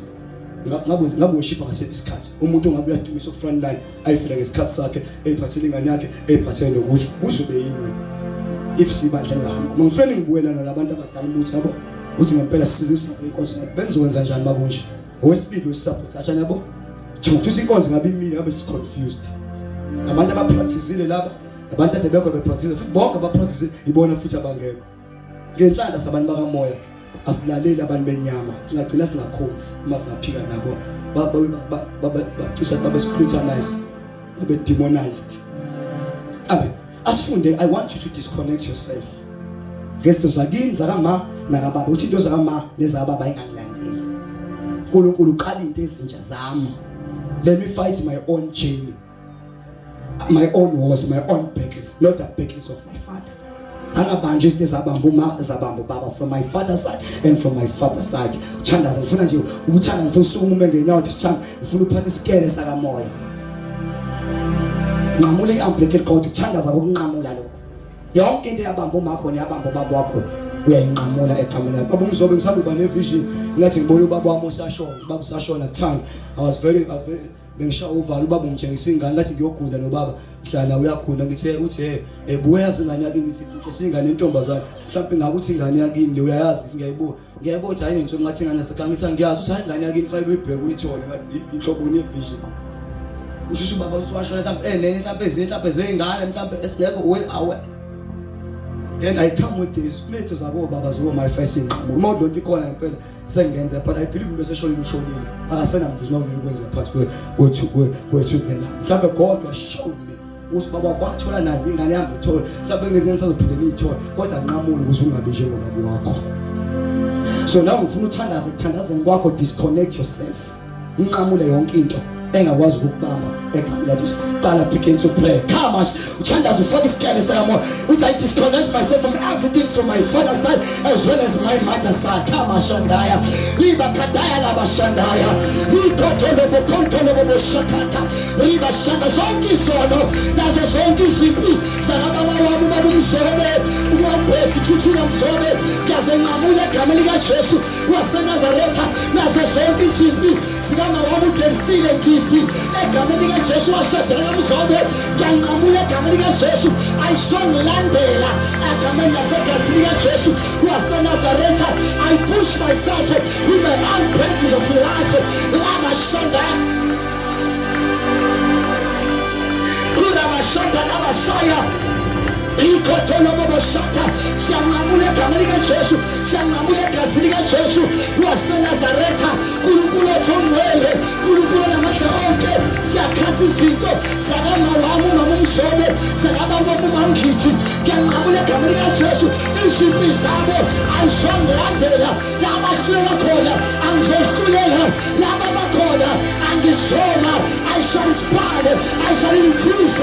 Speaker 2: ngabe ngabe ushipa ngasiphi isikhathi umuntu ongabe uyadumisa ku front line ayifile ngesikhathi sakhe eyiphathele ingane yakhe eyiphathele nokudla kuzobe yini wena if sibandla ngihamba uma ngifuna ngibuye nalabantu abadala ukuthi yabo uthi ngempela sisizisa inkonzo benizokwenza njani makunje owesibili usupport acha yabo thukuthi inkonzo ngabe imile ngabe si confused abantu abapracticile laba abantu abebekho bepractice futhi bonke abapractice ibona futhi abangekho ngenhlanhla sabantu bakamoya asilaleli abantu benyama singagcina singakhonzi uma singaphika nabo bacisha babe scrutinized babe demonized amen asifunde i want you to disconnect yourself ngezinto zakini zakama nakababa uthi into zakama nezakababa ingangilandeli uNkulunkulu uqala into ezintsha zami let me fight my own journey my own wars my own battles not the battles of my father angabanjwa izinto ezabamba uma zabamba ubaba from my father side and from my father side uthandaza ngifuna nje ukuthanda ngifuna usukume ume ngenyawo this time ngifuna uphathe isikele sakamoya nqamula i-umbilical cord ukuthandaza kokunqamula lokho yonke into eyabamba umakho neyabamba ubaba wakho uyayinqamula egameni lakho baba umzobe ngisanda uba ne-vision ngathi ngibona ubaba wami usashona ubaba usashona kuthanda i was very, very bengishaya uvalo ubaba ungitshengisa ingane ngathi ngiyogunda nobaba mhlana uyagunda ngithi uthi hey ebuya yazi ingane yakini ngithi ngitshengisa ingane intombazane mhlawumbe ngabe uthi ingane yakini le uyayazi ngithi ngiyayibuka ngiyayibuka ukuthi hayi nentsho ngathi ingane yasekhaya ngithi angiyazi uthi hayi ingane yakini fanele uyibheke uyithole ngathi inhlobo ne-vision usho ubaba uthi washona mhlawumbe eh nene mhlawumbe ezinye mhlawumbe zeyingane mhlawumbe esingekho well aware then I come with this kunezinto zabo baba ziwo my face inqamu uma udonti ikhona ngempela sengenze but I believe umuntu eseshonile ushonile akasenamvuzo noma ukwenza phansi kwethu kwethu nena mhlawumbe God was shown me ukuthi baba kwathola nazi ingane yami uthola mhlawumbe ngezinye nisazophinde niyithole kodwa nqamule ukuze ungabi njengobaba wakho. So now ngifuna uthandaze, kuthandazeni kwakho disconnect yourself, unqamule yonke into engakwazi ukukubamba egameni laJesu. Qala, begin to pray. Come on, uthandaze, ufake isikele sikamoya, uthi I disconnect myself from everything, from my father's side as well as my mother's side. Come on, shandaya liba kadaya laba shandaya ikotho lobo konto lobo boshakata riba shanda zonke izono nazo zonke izimpi zakababa wami, ubaba uMzobe, uwabhethi thuthula Mzobe, ngiyazenqamula egameni likaJesu waseNazaretha, nazo zonke izimpi zikama wami uGersile Ngidi, egameni likaJesu washadela kaMzobe, ngiyanqamula egameni likaJesu, ayisongilandela egameni nasegazini likaJesu waseNazaretha. I push myself with my own battles of life labashanda kurabashanda labashaya ikhotholoboboshaka. Siyanqamula egameni likaJesu, siyanqamula egazini likaJesu waseNazaretha. Nkulunkulu ethu ongcwele, Nkulunkulu onamandla onke, siyakhatha izinto zakama wami umama uMzobe, zakababa uMamngithi, ngiyanqamula egameni likaJesu. Izimpi zabo ayizongilandela. Labahluleka khona angizohlulela, laba bakhona angizoma. I shall expand, I shall increase,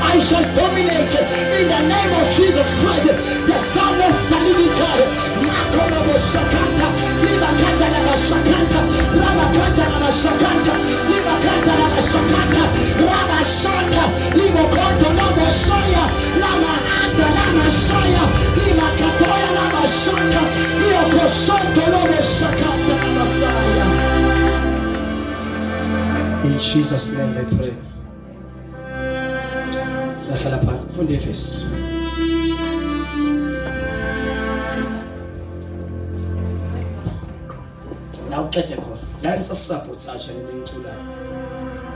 Speaker 2: I shall dominate in the name of Jesus Christ, the Son of the living God. Makorobo shakanta, libakanta labashakanta, rabakanta labashakanta, libakanta labashakanta, rabashanta, libokonto loboshaya, lama anta lamashaya, limakatoya labashaka, liokosonto loboshakanta lamasaya. In Jesus' name I pray. Siyahlala phansi, funda ivesi. La uqede khona la, nisasabothaja nemiculayo.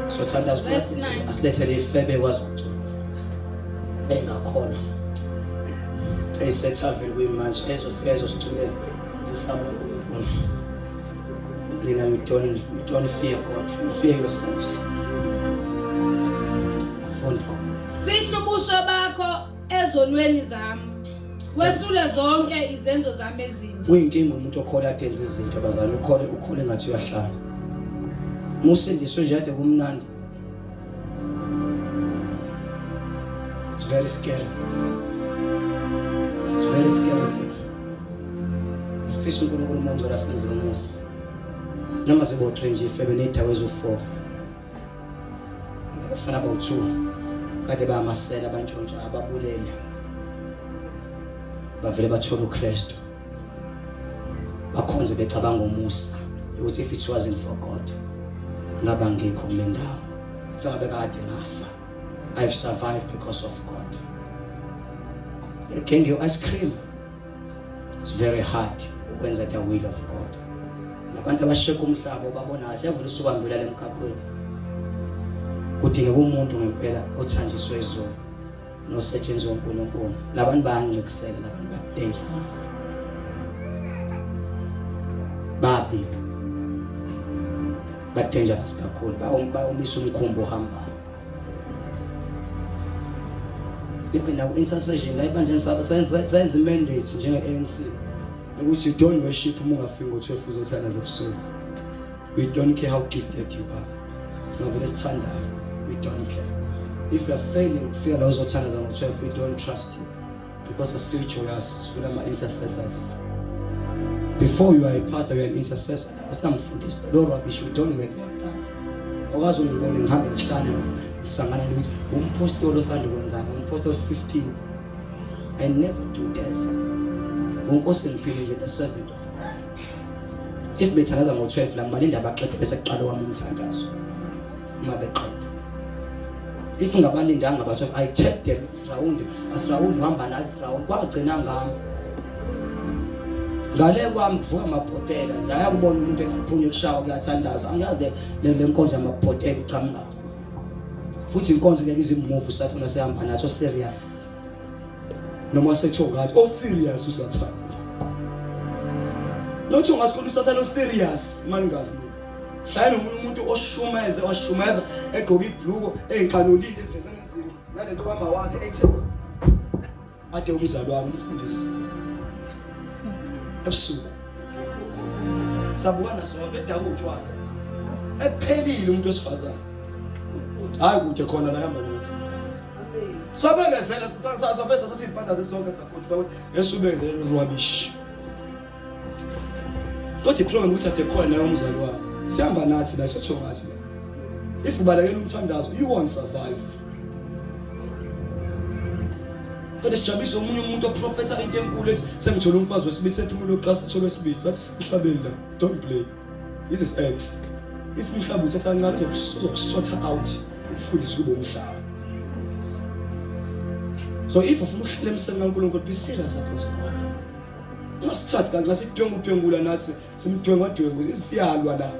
Speaker 2: Sothandaza.
Speaker 3: Verse 9.
Speaker 2: Asilethele ifebe kwazi ukucula engakhona eyisethaveli kuyimanje, ezofika ezosiculela, zisaba uNkulunkulu. Nina, you don't fear God, you fear yourselves. Funda.
Speaker 3: Fihla ubuso bakho ezonweni zami, wesule zonke izenzo zami ezimbi.
Speaker 2: Kuyinkinga umuntu okhola adenza izinto, abazalwane. Ukhole, ukhole ngathi uyahlala. Musindiswe nje ade kumnandi. It's very scary, it's very scary thing. Ngifisa uNkulunkulu uMongcwele asenzele umusa, noma zibo-3 nje ifebe ney'dawo eziwu-4, abafana bawu-2 kade bayamasela, abantshontsha, ababulele, bavele bathola uKristu, bakhonze becabanga umusa ukuthi if it wasn't for God ngaba ngikho kule ndawo, ngabe kade ngafa. I've survived because of God. The gang your ice cream, it's very hard ukwenza the will of God. Labantu abasheka umhlaba ubabona kahle, evula usubambela lemgaqweni, kudingeka umuntu ngempela othanjiswe izulu nosetshenziswa uNkulunkulu. Labantu bayancikisela, labantu ba dangerous, babi, ba dangerous kakhulu, bayomisa umkhumbi ohambayo. Even now, intercession la ebandleni sayenza mandate njenge-ANC ukuthi you don't worship uma ungafiki ngo-12 uzothandaza ebusuku. We don't care how gifted you are, singavele sithandaze. We don't care if you are failing ukufika la uzothandaza ngo-12, we don't trust you because we're still joyous. Sifuna ama-intercessors. Before you are a pastor, you are an intercessor. Asinamfundisi lo rubbish, we don't work like that. Awukwazi ungibone ngihambe ngihlale ngisangana ukuthi umpostoli osanda kwenzani, umpostoli 15. I never do that. Unkosi ngiphile nje, the servant of God. If bethandaza ngo-12 la, ngibalinda baqede bese kuqala wami umthandazo. Uma beqeda, if ngabalindanga ba-12, I take them this round, asiround uhamba la, round kwagcina ngami ngale kwami kuvuka amabhotela. Ngaya kubona umuntu ethi aphunywe kushawa kuyathandazwa, angiyazi le nkonzo yamabhotela uqhamuka futhi inkonzo ngeke izimove. Usathana sehamba nathi serious, noma sethiwa ngathi oh serious usathana, nothi ungathi khona usathana serious maningazi mina. Hlale nomunye umuntu oshumeze washumeza egqoka ibhluko eyinqanulile eveze ngezinto nalento kwama wakhe ethe ade umzalwane umfundisi. Ebusuku. Sabukana sonke edaka utshwala. Ephelile umuntu wesifazane. Hayi kude khona la hamba nathi. Sabekezela safesa sathi impahla zethu sonke sakhotha ukuthi esubekele rubbish. Kodwa iproblem ukuthi ade khona naye umzali wakho. Sihamba nathi la setho ngathi la. If ubalekela umthandazo you won't survive. Kodwa sijabulisa omunye umuntu oprofetha into enkulu ethi sengithola umfazi wesibili sephumule oqasa sethole wesibili sathi sihlabeni la don't play. This is earth. If umhlaba uthatha kancane uzokusotha out ufundise kube umhlaba. So if ufuna ukuhlala emseni kaNkulunkulu be serious about God. Ungasithathi kancane sidwenga udwengula nathi simdwenga dwengu siyalwa la.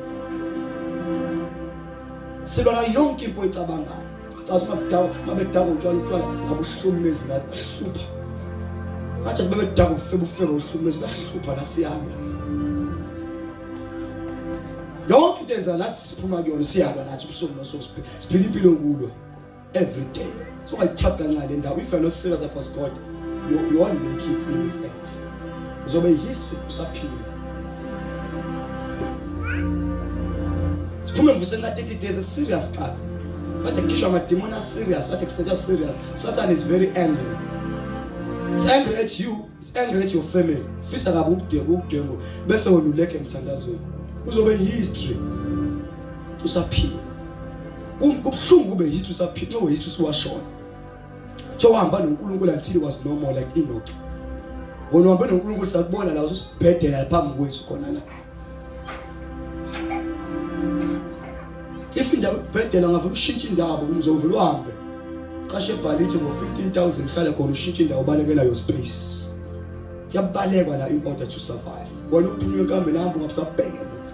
Speaker 2: Silwa nayo yonke into oyicabangayo. Cha mabedakwa mabedakwa utshwala utshwala abuhlumezi nathi bahlupha. Ngathi bebedakwa ufebe ufebe uhlumezi bahlupha la siyalwa. Yonke into enza nathi siphuma kuyona siyalwa nathi ubusuku nosuku siphila impilo yokulwa every day. So ungayithathi kancane le ndawo if you are not serious about God you won't make it in this earth. Uzobe history usaphila. Siphume mvuseni ka 30 days serious kabi. Kade kukhishwa amademoni a serious, kade kusetshwa serious. Satan is very angry. He's angry at you, he's angry at your family. Fisa kabi ukudeka ukudwengo bese wena uleke emthandazweni. Uzobe history. Usaphila. Kubuhlungu kube history usaphila, no history usuwashona. So wahamba noNkulunkulu until he was no more like Enoch. Wona uhambe noNkulunkulu sakubona la usibhedela phambi kwethu khona la. If indaba ukubhedela ngavela ushintsha indaba kumzovela uhambe. Qashe ebhalithi ngo 15000 uhlale khona ushintsha indawo ubalekela your space. Kuyabalekwa la in order to survive. Wena uphunywe enkambeni hamba ungabusabheke emuva.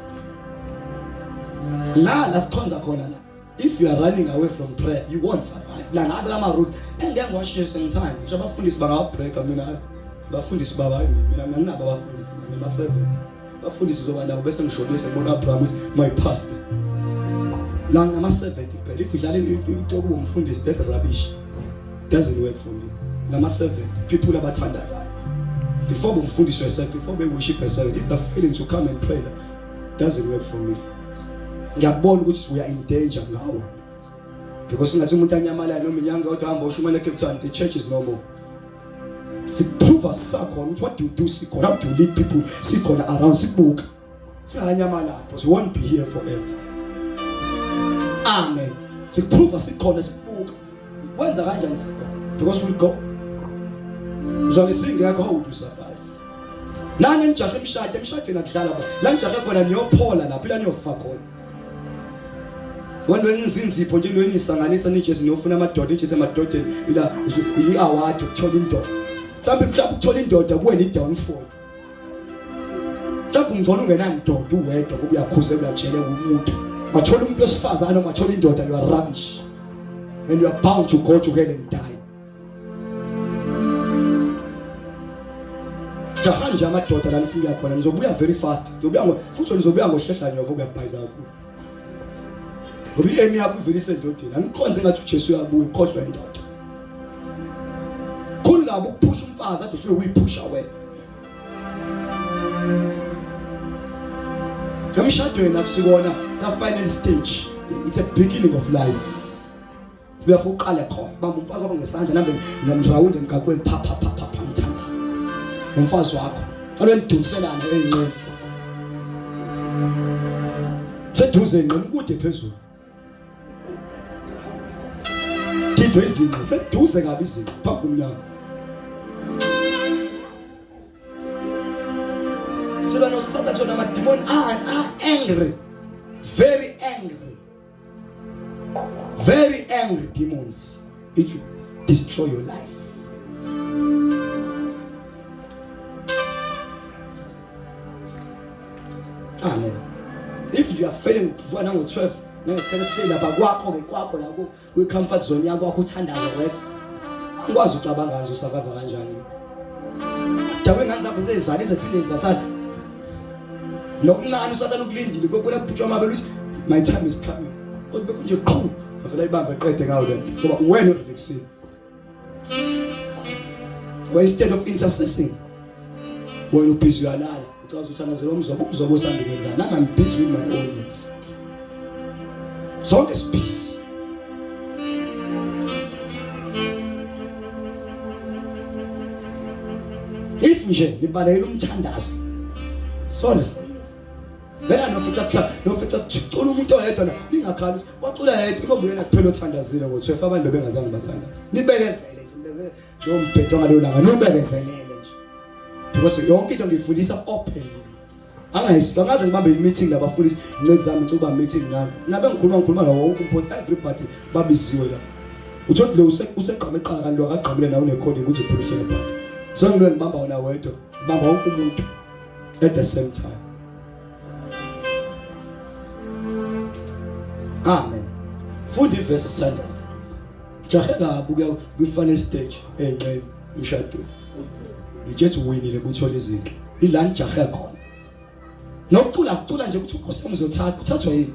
Speaker 2: La la sikhonza khona la. If you are running away from prayer, you won't survive. La ngabe ama roots engeke ngiwashintshe same time. Ngisho abafundisi bangawabreaka mina bafundisi baba mina nginabo abafundisi mina servant. Bafundisi zoba nabo bese ngishonisa ngibona Abraham uthi my pastor. La ngama servant kuphela. If udlala into yokuba umfundisi that's rubbish. Doesn't work for me. Ngama servant people abathandazayo. Before bomfundisi yourself, before be worship yourself, if they're feeling to come and pray, doesn't work for me. Ngiyakubona ukuthi we are in danger ngawo. Because ngathi umuntu anyamalala noma inyanga kodwa hamba ushumela eCape Town, the church is no more. Siprove sakhona ukuthi what do you do sikhona, how do you lead people sikhona around sibuka. Singanyamalala because we won't be here forever. Amen. Siprove sikhona sibuka. Wenza kanjani sikhona? Because we'll go. Uzobe singekho how would you survive? Nani nijahe imishado, emshadweni akudlala ba. La nijahe khona niyophola lapho ila niyofa khona. Wena wena inzinzipho nje into enisanganisa nije niyofuna amadoda nije emadodeni ila i-award ukuthola indoda. Mhlawumbe mhlawumbe ukuthola indoda kuwena i-downfall. Mhlawumbe ungcono ungenandoda uwedwa ngoba uyakhuzeka uyatsheleka umuntu. Wathola umuntu wesifazane ungathola indoda you are rubbish. And you are bound to go to hell and die. Jaha nje amadoda la nifika khona nizobuya very fast. Nizobuya ngo futhi nizobuya ngohlehla nyovo kuyabhayiza kakhulu. Ngoba i-aim yakho ivele isendodeni. Anikhonze ngathi uJesu uyabuya ukhohlwa indoda. Khulu kabi ukuphusha umfazi ade uhlule ukuyiphusha wena. Emshadweni akusikona ka final stage. It's a beginning of life. Uyafuna uqale khona bamba umfazi wakho ngesandla nambe namrawundi emgaqweni pha pha pha pha pha mthandaza nomfazi wakho alo nidumselana eyinqeni seduze nqeni kude phezulu Didwe izinqe seduze kabi izinqe phambi komnyango Silwa noSathane sona amadimoni are angry very angry Very angry demons. It will destroy your life. Amen. If you are failing kuvuka nango 12 nangesikhathi esithile lapha kwakho ke kwakho la kwi comfort zone yakho kwakho uthandaza wedwa. Angikwazi ucabanga nje usurvive kanjani. Dawe ngane zakho sezizala iziphinde zizasala. Nokuncane usathane ukulindile kobona bhutshwa amabele uthi my time is coming. Kodwa bekunje qhu avela ibambe qede ngawo lento ngoba wena urelaxile. Why instead of intercessing wena ubhizi uyalala. Ucaza uthandazela umzobo, umzobo usanda kwenzani? Nami I'm busy with my own needs. Sonke sibhizi. If nje nibalekela umthandazo. Sorry for you. Vela nofica kuthiwa nofica kucula umuntu oyedwa la ningakhali ukuthi wacula yedwa ingoba uyena kuphela othandazile ngo-12 abantu bebengazange bathandaze. Nibekezele nje nibekezele lowo mbhedo ngalowo langa nibekezelele nje. Because yonke into ngiyifundisa openly. Angayisi angaze ngibambe i-meeting nabafundisi inceki zami ngicela uba meeting nami. Nabe ngikhuluma ngikhuluma nawo wonke umphothi everybody babiziwe la. Uthothi lo usegqame eqala kanti lo akagqamile nawe unekhodi ukuthi uphulishele phansi. So ngilwe ngibamba wona wedwa, ngibamba wonke umuntu at the same time. Amen. Funda ivesi sithandaza. Jahe kabi ukuya kwi-final stage enqeni emshadweni. Ngitshethi uwinile kuthola izinto. Ila nijahe khona. Nokucula kucula nje ukuthi uNkosi yami uzothatha, uthathwa yini?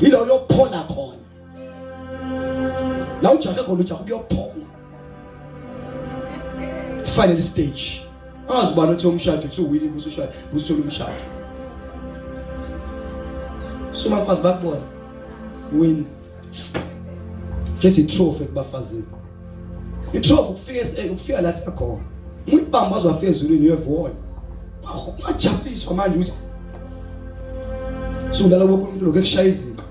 Speaker 2: Yilo uyophola khona. La ujahe khona ujahe ukuyophola. Final stage. Angazi ubani othi umshado uthi uwini busushada busuthola umshado. Sumafazi bakubona. Win. Jethi trophy kubafazini. Itrophy ukufika eh, ukufika la siyakhona. Umuntu waze wafika ezulwini you have won. Ungajabuliswa manje ukuthi sulala wonke umuntu lokho ekushaya izinqa.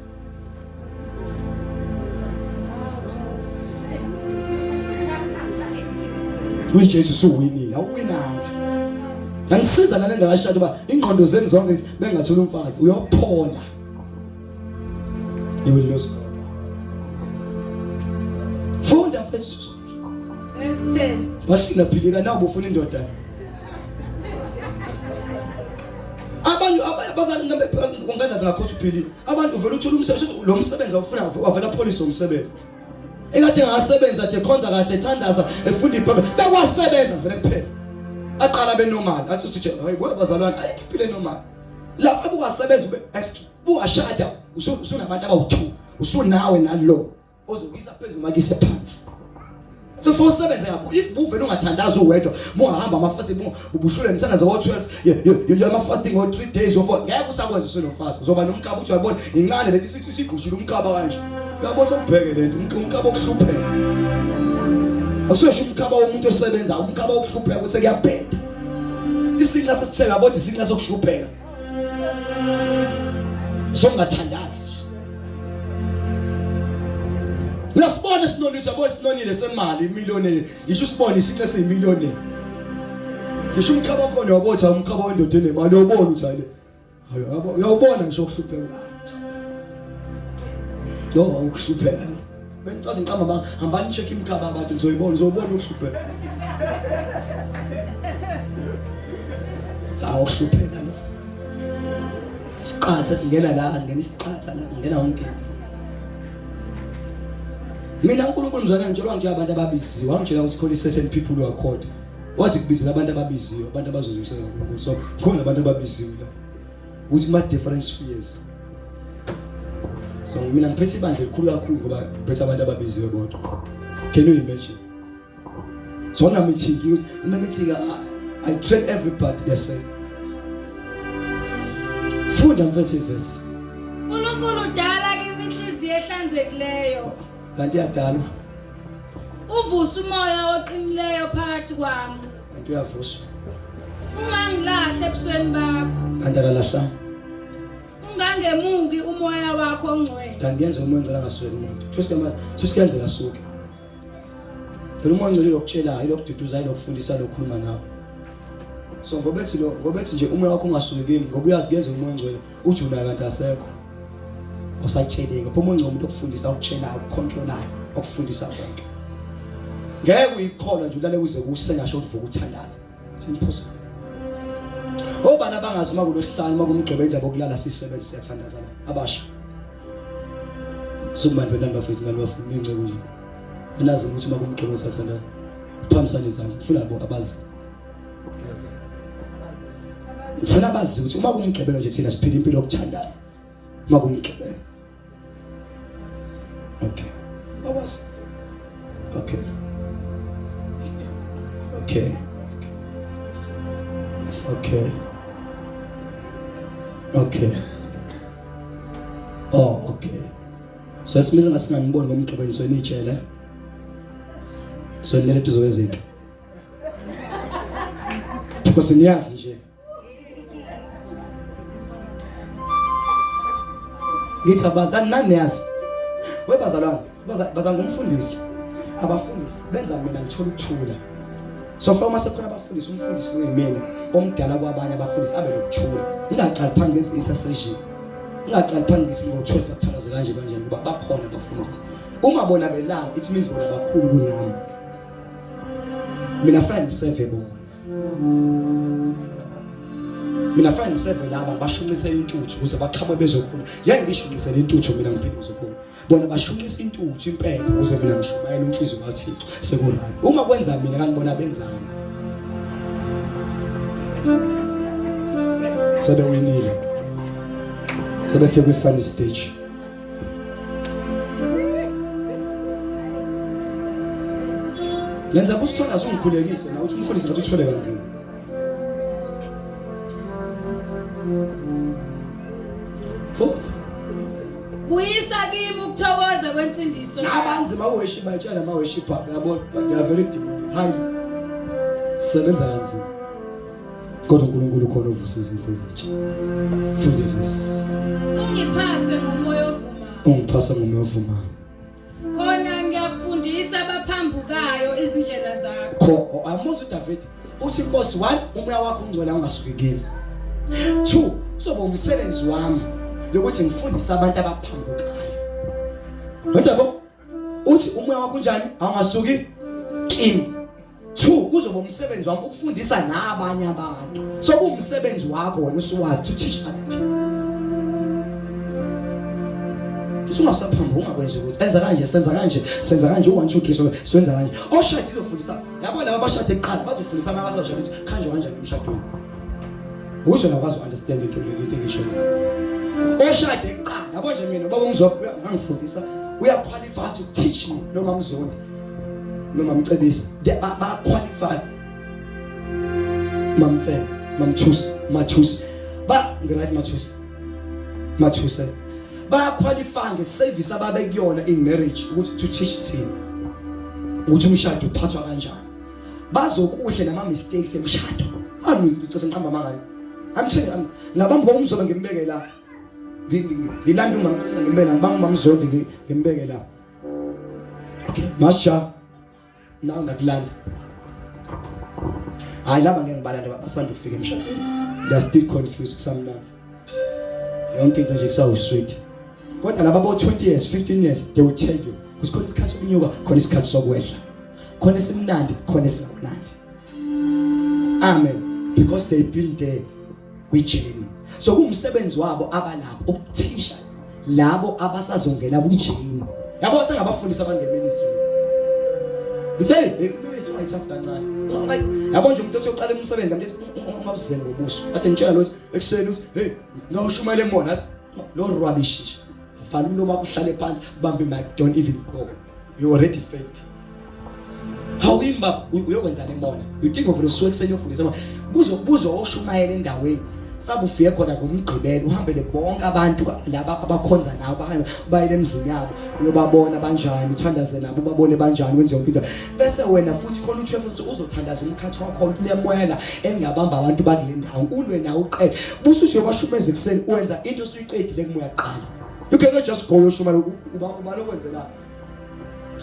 Speaker 2: uyijesu usuwinile awuwinanga ngangisiza nale ngakashada uba ingqondo zenu zonke bengathola umfazi uyophola you will lose God funda mfethu
Speaker 3: Verse 10.
Speaker 2: Wahlinda philika nawe ubufuna indoda abantu abazali ngambe ngakhothi uphilile abantu uvela uthola umsebenzi lo msebenzi awufuna wavela pholisa umsebenzi ekade ngasebenza de khonza kahle thandaza efunda iBhayibheli bekwasebenza vele kuphela aqala benormal athi uthi hayi bo bazalwane ayikhiphile normal lapha bukasebenza ube extra buwashada usunabantu abawu2 usunawe nalo ozokuyisa phezulu makise phansi so for usebenze kakhulu if buvele ungathandazi uwedwa mungahamba ama fasting ubuhlule umthandazo wo 12 ama fasting wo 3 days wo 4 ngeke usakwenza usenomfazi uzoba nomkhaba uthi uyabona incane lento isithi isigqushile umkhaba kanje uyabona ubheke lento umkhaba okuhlupheka akusesho umkhaba womuntu osebenzayo umkhaba wokuhlupheka ukuthi kuyabheda isinqa sesithenga yabona isinqa sokuhlupheka songathandazi Uyasibona isinonile yabo isinonile semali imillion ngisho usibone isinqe esiyimillion ngisho umkhaba wakhona uyabotha umkhaba wendoda enemali uyobona ukuthi hayi yabo uyawubona ngisho ukuhlupheka yo ukuhlupheka la bengicaza ngiqamba ba hambani check imkhaba abantu nizoyibona uzobona ukuhlupheka cha ukuhlupheka lo siqatha singena la ngena isiqatha la ngena yonke into mina uNkulunkulu mzwana ngitshelwa nje abantu ababiziwe wangitshela ukuthi khona certain people who are called wathi kubizela abantu ababiziwe abantu abazozwisela uNkulunkulu so khona abantu ababiziwe la ukuthi kuma different spheres so mina ngiphethe ibandla elikhulu kakhulu ngoba ngiphethe abantu ababiziwe bodwa can you imagine so na meeting uma meeting I train everybody the same funda mfethu ivesi
Speaker 3: uNkulunkulu dala kimi inhliziyo ehlanzekileyo
Speaker 2: kanti iyadalwa
Speaker 3: uvusa umoya oqinileyo phakathi kwami
Speaker 2: kanti uyavuswa
Speaker 3: Ungangilahle ebusweni bakho.
Speaker 2: Kanti akalahla.
Speaker 3: Ungangemuki umoya wakho ongcwele.
Speaker 2: Kanti kuyenza umoya ongcwele angasuki umuntu. Thusi kuyenzeka asuke. Phela umoya ongcwele lokutshelayo, lokududuza, lokufundisa, lokukhuluma nawe. So ngoba ethi lo ngoba ethi nje umoya wakho ungasuki kimi ngoba uyazi kuyenza umoya ongcwele uthi unayo kanti asekho. Awusatsheleki. Phela umoya ongcwele umuntu okufundisa, okutshelayo, okucontrolayo, okufundisa konke. Ngeke uyikholwa nje ulale uze kuse ngasho ukuthi vuka uthandaze. Simphuse. Obani abangazi uma kulosihlanu uma kumgqibelo indaba yokulala sisebenze siyathandaza la abasha. Sukumani bantwana bafethu ngani bafuna inceku nje. Anazi ukuthi uma kumgqibelo siyathandaza. Phambisana izandla ngifuna bo abazi. Ngifuna abazi ukuthi uma kumgqibelo nje thina siphila impilo yokuthandaza. Uma kumgqibelo. Okay. Awazi. Okay. Okay. Okay. Okay. Oh, okay. So simize ngathi singaniboni ngomgqibelo so nitshele. So nilele duze kwezinto. Because niyazi nje. Ngithi abantu kanti nani niyazi. Webazalwane, bazalwane ngumfundisi. Abafundisi benza mina ngithola ukuthula. So far uma sekukhona abafundisi umfundisi kuyimina omdala kwabanye abafundisi abe nokuthula. Ngingaqali phambi ngenze intercession. Ngingaqali phambi ngithi ngo-12 akuthandaze kanje kanje ngoba bakhona abafundisi. Uma bona belala it means bona bakhulu kunami. Mina fanele ngiseve bona. Mina fanele ngiseve laba ngibashunqisele intuthu ukuze baqhamuke bezokhuluma. Ngeke ngishunqisele intuthu mina ngiphinde ngizokhuluma. Bona bashunqisa intuthu impepho ukuze mina ngishumayele umhliziyo kaThixo sekuright. Uma kwenza mina kanti bona benzani? Sebewinile. Sebefike kwi-final stage. Ngenza ukuthi uthandaze ungikhulekise na uthi umfundisi ngathi uthole kanzima. Funda.
Speaker 3: Buyisa kimi ukuthokoza kwensindiso.
Speaker 2: Nabanzima worship bayitshela ama worship yabo they are very demonic. Hayi. Sebenza kanzima. Kodwa uNkulunkulu khona ovusa izinto ezintsha. Funda ivesi.
Speaker 3: Ungiphase ngomoya ovumayo.
Speaker 2: Ungiphase ngomoya ovumayo.
Speaker 3: Khona ngiyakufundisa abaphambukayo izindlela zakho.
Speaker 2: Kho amuzi uDavid uthi inkosi one umoya wakho ungcwele ungasuki kimi. Two uzoba umsebenzi wami lokuthi ngifundise abantu abaphambukayo. Yabo uthi umoya wakho unjani awungasuki kimi. Two kuzoba umsebenzi wami ukufundisa nabanye abantu. So kuwumsebenzi wakho wena usuwazi to teach other people. Usungasaphambi ungakwenzi ukuthi enza kanje senza kanje senza kanje u1 2 3 so senza kanje. Oshadile uzofundisa. Yabo laba abashade kuqala bazofundisa abanye abazoshada ukuthi khanjwa kanjani emshadweni. Ukuze nakwazi understand into le into engisho. Oshade kuqala yabo nje mina baba umzwa ngangifundisa uya qualify to teach me noma mzondi. noma mcebisa ba qualify mamfene mamthusi mathusi ba ngiright mathusi mathuse ba qualify nge service ababe kuyona in marriage ukuthi to teach thina ukuthi umshado uphathwa kanjani bazokuhle nama mistakes emshado ami ngicela ngiqamba amanga I'm telling ngabamba umzobe ngimbeke la ngilanda umamthusa ngimbeke la ngibamba umamzondi ngimbeke la Okay, masha nawe ngakulanda. Hayi laba ngeke ngibalande basanda kufika emshadweni. They are still confused kusamnandi. Yonke into nje kusawu sweet. Kodwa laba bo 20 years, 15 years they will tell you. Kusikhona isikhathi sokunyuka, khona isikhathi sokwehla. Khona esimnandi, khona esingamnandi. Amen. Because they've been there kwi-journey. So kuwumsebenzi wabo abalapho ukuthisha labo abasazongena kwi-journey. Yabo sengabafundisa abantu ngeministry. Ngithe ministry ungayithathi kancane. Yabo nje umuntu othi uqala umsebenzi ngamthi ungawuzeni ngobuso. Kade ngitshela lo ekuseni uthi hey ngawushumayela emona lo rubbish nje. Vala umlomo wakho uhlale phansi bambe mic don't even go. You already failed. Hawu imba uyokwenzani emona? You think of usuke ekuseni uyofundisa buzo buzo oshumayela endaweni. Fabe ufike khona ngomgqibelo uhambele bonke abantu laba abakhonza nawe bahambe bayele emzini yabo uyobabona banjani uthandaze nabo ubabone banjani wenze yonke into bese wena futhi khona uthi futhi uzothandaza umkhathi wakho unemoya la elingabamba abantu bakule ndawo ulwe nawe uqede busu usuyobashumeza ekuseni wenza into osuyiqedile kumoya kuqala you cannot just go uyoshumayela uba uba lokwenzela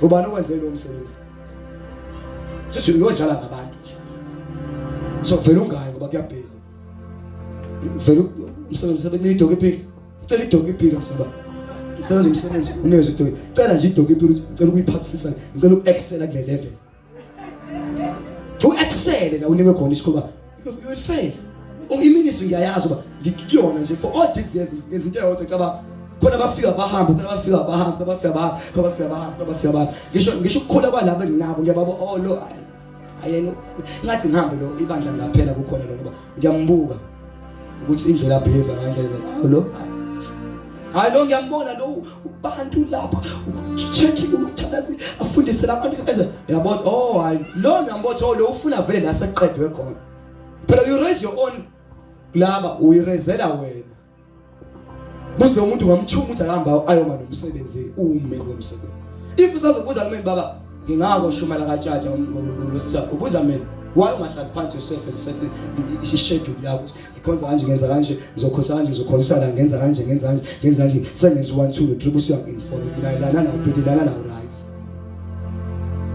Speaker 2: Ubani okwenze lo msebenzi? Sithi uyodlala ngabantu nje. So vele ungayi ngoba kuyabhiza. Vele umsebenzi sebenika idoki impilo. Cela idoki impilo msaba. Umsebenzi umsebenzi unikeze idoki. Cela nje idoki impilo ukuthi ngicela ukuyiphathisisa, ngicela uku-excela kule level. To excel la unikwe khona isikhuluma you will fail. Iministry ngiyayazi uba ngikuyona nje for all these years ngezinto eyodwa caba khona bafika bahamba khona bafika bahamba khona bafika bahamba khona bafika bahamba khona bafika bahamba ngisho ngisho ukukhula kwalabo enginabo ngiyababo oh lo ayena ngathi ngihambe lo ibandla ngaphela kukhona lo ngoba ngiyambuka ukuthi indlela behave ngandlela awu lo hayi lo ngiyambona lo ubantu lapha check ukuthandaza afundise labantu enze yabona oh hayi lo ngiyambona oh lo ufuna vele la seqedwe khona. Phela you raise your own laba uyirezela wena. Busi lo muntu ngamthuma ukuthi akahamba ayoma nomsebenzi ume lo msebenzi. If usazobuza kumina baba ngingako shumela katshatsha ngolosithathu ubuza mina why ungahlali phansi yourself and set i-schedule yakho ngikhonza kanje ngenza kanje ngizokhonza kanje ngizokhonzisa la ngenza kanje ngenza kanje ngenza kanje sengenza 1 2 3 bese uyangi-inform mina lana nawu bhedi lana nawu right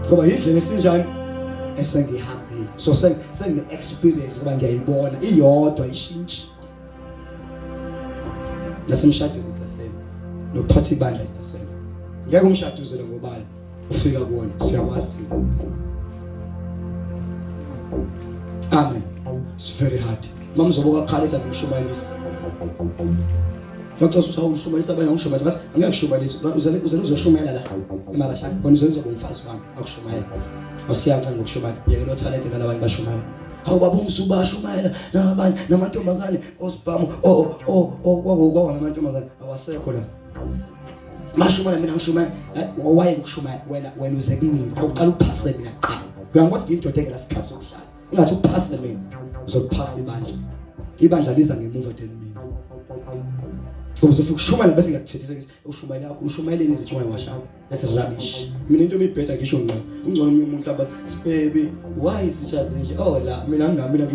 Speaker 2: ngoba yindlela esinjani esengihambile so sengine-experience ngoba ngiyayibona iyodwa ishintshi nasemshadweni is the same nokuphatha ibandla is the same ngeke umshado uzele ngobani ufika kuwona siyawazi thina amen it's very hard mamzobo kakhala ethi akumshumayelisa Ngicela ukuthi awushumayelisa abanye angishumayelisa ngathi angeke ngishumayelise uzele uzele uzoshumayela la emarashani wena uzele uzoba umfazi wami akushumayela awusiyanca ngokushumayela yeke lo talent nalabanye bashumayela hawu baba umsuba ashumayela nabanye namantombazane osibhamu o o o kwawo namantombazane awasekho la mashumayela mina ngishumayela waye ukushumayela wena wena uze kumina awuqala uphase mina kuqala uyangothi ngiyindoda engela sikhathi sokudlala ingathi uphase mina uzokuphasa ibandla ibandla liza ngemuva than mina ngoba uzofika ushumayela bese ngiyakuthethisa ngithi ushumayela yakho ushumayeleni izinto ungayewashanga that's rubbish mina into ebibheda ngisho ngqo ungcono omunye umuntu aba baby why izitsha zinje oh la mina ngingamina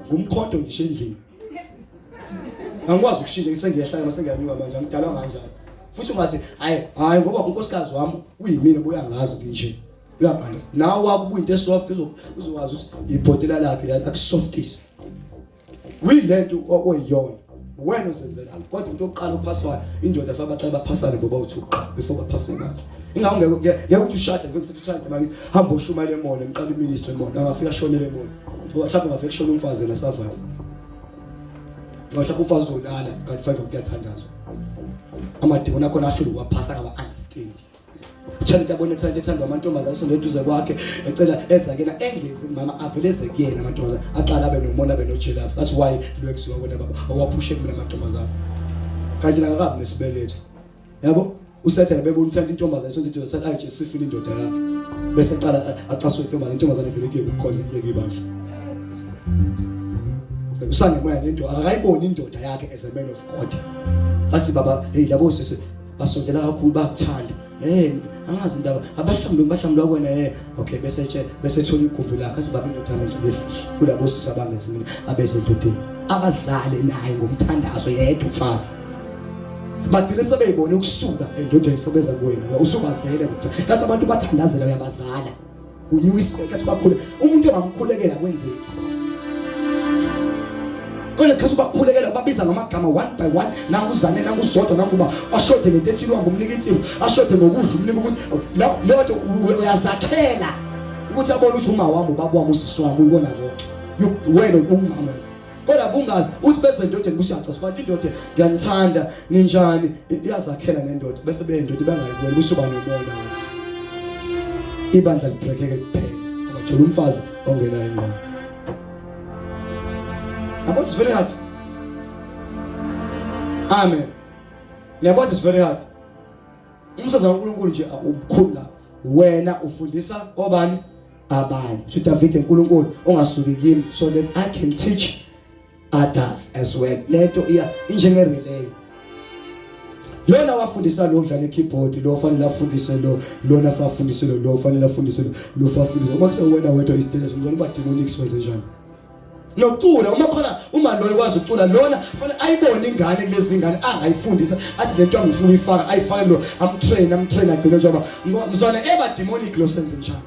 Speaker 2: ngumkhonto ngisho endlini angikwazi ukushintsha ngisengiyehla noma sengiyanyuka manje angidalwa kanjalo futhi ungathi hayi hayi ngoba unkosikazi wami uyimina buya ngazi nginje uyabhala nawe wakubuya into esoft uzokwazi ukuthi ibhotela lakhe la akusoftisa uyilento oyiyona wena uzenzela kodwa umuntu oqala uphaswayo indoda fanele baqale baphasane ngoba uthi uqala before baphase ibandla ingakho ngeke ngeke ukuthi ushade ngeke ukuthi uthande makithi hamba ushumayele emona ngiqala iministry emona angafika ashonele emona ngoba mhlawumbe ungafika kushona umfazi yena survive ngoba mhlawumbe umfazi uzolala kanti fanele kuyathandazwa amadimoni akhona ahlule ukuwaphasa ngawa understand uthanda into abona ethanda ethandwa amantombazane asondele eduze kwakhe ecela eza kuyena engezi kumama avele eze kuyena amantombazane aqala abe nomona abe nojealous athi why lo ekuziwa kona baba awaphushe kumina amantombazane kanti nakakabi nesibeletho yabo usethela bebona uthanda intombazane sonke indoda sathi ayi Jesu sifuna indoda yakhe bese eqala acaswe intombazane intombazane vele kuye ukukhonza iyeke ibandla usanemoya nento akayiboni indoda yakhe as a man of God athi baba hey labo sisi basondela kakhulu bakuthanda hey angazi indaba abahlambuluki bahlambuluka kwena hey okay bese tshe bese thola igumbi lakhe athi baba indoda yami ngicela ifihle kulabo sisi abangezi mina abezendodeni abazale naye ngomthandazo yedwa umfazi bagcine sebeyibona ukusuka endodeni sebeza kuwena usubazele ukuthi kathi abantu bathandazela uyabazala kunyuka isikhathi bakhule umuntu ongamkhulekela kwenzeki kodwa isikhathi ubakhulekela ubabiza ngamagama one by one nanguzane nanguzodwa nanguba ashode ngento ethile wangumnika insipho ashode ngokudla umnika ukuthi leyo nto uyazakhela ukuthi abone ukuthi uma wami ubaba wami usisi wami uyibona konke wena umama kodwa bungazi uthi bese endodeni kushaca sibantu indoda ngiyanithanda ninjani iyazakhela nendoda bese bendoda bangayiboni kusuba nomona ibandla librekheke kuphela abathola umfazi ongenayo ingqondo yabo it's very hard amen niyabona it's very hard umsebenzi kaNkulunkulu nje ubukhulu la wena ufundisa obani abanye so David uNkulunkulu ongasuki kimi so that I can teach others as well lento iya injenge relay lona wafundisa lo dlala keyboard lo fanele afundise lo lona afundise lo lo fanele afundise lo lo afundise uma kusewena wedwa isidela somzwana uba demonic wenze njani nokucula uma khona uma loyo kwazi ukucula lona fanele ayibone ingane kulezi ngane angayifundisa athi lento angifuna uyifaka ayifake lo amtrain amtrain agcine njengoba mzwana eba demonic lo senze njani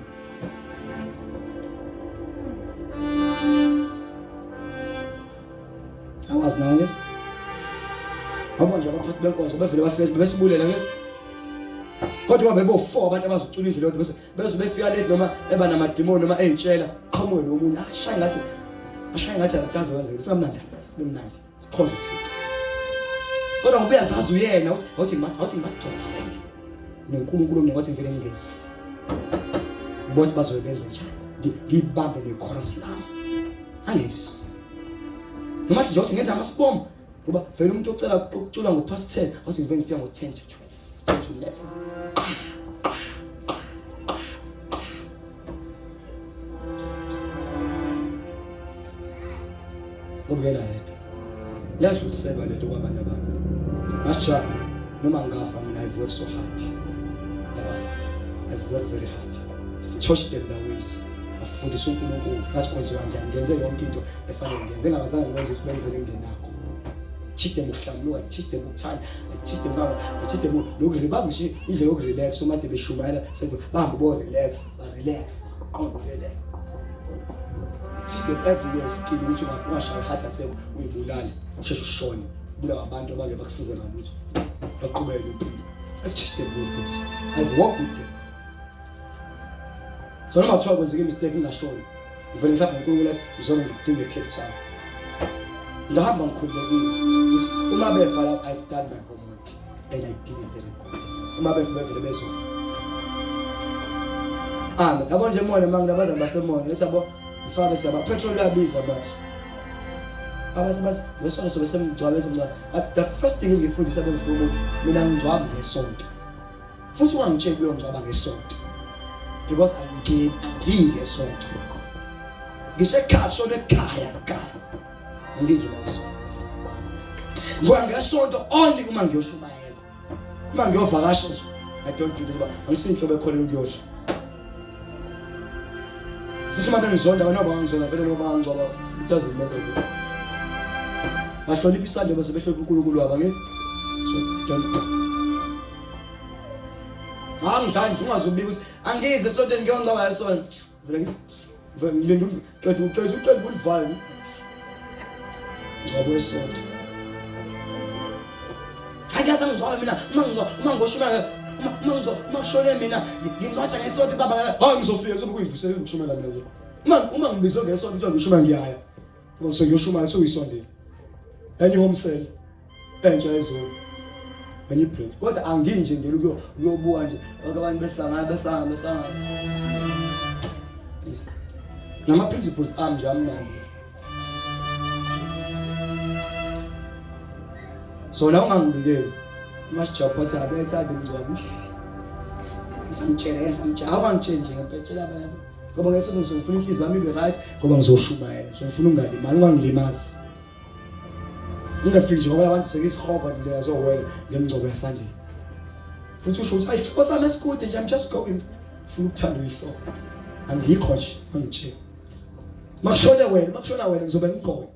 Speaker 2: awazi nawe nje abo nje abaphathi benkonzo bevele bafike besibulela ke kodwa bebo four abantu abazocula indlela yodwa bese bese befika late noma eba namadimoni noma eyitshela qhamuke lo munye ashaye ngathi ashaye ngathi akaze wenze singamnandi simnandi sikhonza uThixo kodwa ngoba uyazazi uyena uthi awuthi awuthi ngibagcwalisele noNkulunkulu mina wathi ngivele ngingezi ngibona ukuthi bazobe benze njani ngibambe nge-chorus lami angezi noma nje uthi ngenza amasibombo ngoba vele umuntu ocela ukucula ngo-past 10 awuthi ngivele ngifika ngo-10 to 12 10 to 11 Ngoba uyena yedwa. Yadluliselwa lento kwabanye abantu. Ngasija noma ngingafa mina I've worked so hard. Labafana. I've worked very hard. I've taught them the ways. Afundisa uNkulunkulu ngathi kwenziwa kanjani ngenze yonke into efanele ngenze ngingazange ngikwenze ukuthi bengivele ngingenakho. Teach them ukuhlambuluka, teach them ukuthanda, teach them baba, teach them nokurelax ngisho indlela yokurelax uma de beshumayela bahambe bo relax, ba relax, qonda relax. Teach them everywhere skill ukuthi ungashaya heart attack uyibulale, usheshe ushone. Bulawa abantu abake bakusize ngalutho. Baqhubeke nempilo. I've teach them those things. I've worked with them. So noma kuthiwa kwenzeka imistake ngingashoni. Ngivele mhlawumbe uNkulunkulu athi ngizona ngikudinga eCape Town. Ngahamba ngikhululekile. Ngithi uma befa la I've done my homework and I did it very good. Uma befa bevele bezofa. Amen. Yabo nje mona mangina abazali basemona ethi yabo mfake siyaba petrol uyabiza manje. Abathi bathi ngesonto sobe semgcwabe semgcwabe. Athi the first thing engifundisa bengifuna ukuthi mina ngingcwabi ngesonto. Futhi ungangitsheli uyongcwaba ngesonto. Because angingeni angiyi ngesonto. Ngisho ekhaya kushona ekhaya ekhaya. Angiyi nje ngesonto. Ngoba ngesonto only uma ngiyoshumayela. Uma ngiyovakasha nje I don't do that. Angisinhlobo ekholelwa ukuyodla. Futhi uma bengizonda abantu abangizonda vele noma bangangcwaba it doesn't matter. Bahlonipha isandla bese behlonipha uNkulunkulu wabo angithi? So don't Angidlali nje ungazubika ukuthi angize esontweni ngiyongcwaba esonto. Vele ngithi vele ngilinde uqeda uqeda uqeda kulivala. Ngcwaba esonto. Angiyazi ngicwaba mina uma ngicwaba uma ngoshumela uma uma ngicwaba uma kushone mina ngingcwatsha ngesonto baba hayi ngizofika kuzobe kuyivusela ngishumela mina nje. Uma uma ngibizwe ngesonto kuthiwa ngishumela ngiyaya. Ngoba ngisuke ngiyoshumela sokuyisondela. Enye home cell entsha ezolo. Enye ibreak. Kodwa anginje ngeke ukuyobuka nje bonke abantu besangana besangana besangana. Nama principles ami nje amnandi. So la ungangibikeli. Masijapotha abethanda imngcwabo. Ngisamtshela ngisamtshela awangitsheli nje ngempela tshela abanye. Ngoba ngesonto ngizofuna inhliziyo yami ibe right ngoba ngizoshumayela. Ngizofuna ungalimali ungangilimazi. Ungafiki nje ngoba abantu sekisihogo lezo wena ngemngcwabo yaSunday. Futhi usho ukuthi ayihlobo sami esikude nje I'm just going. Funa ukuthanda uyihlobo. Angikho nje angitsheli. Makushone wena, makushona wena ngizobe ngikhona.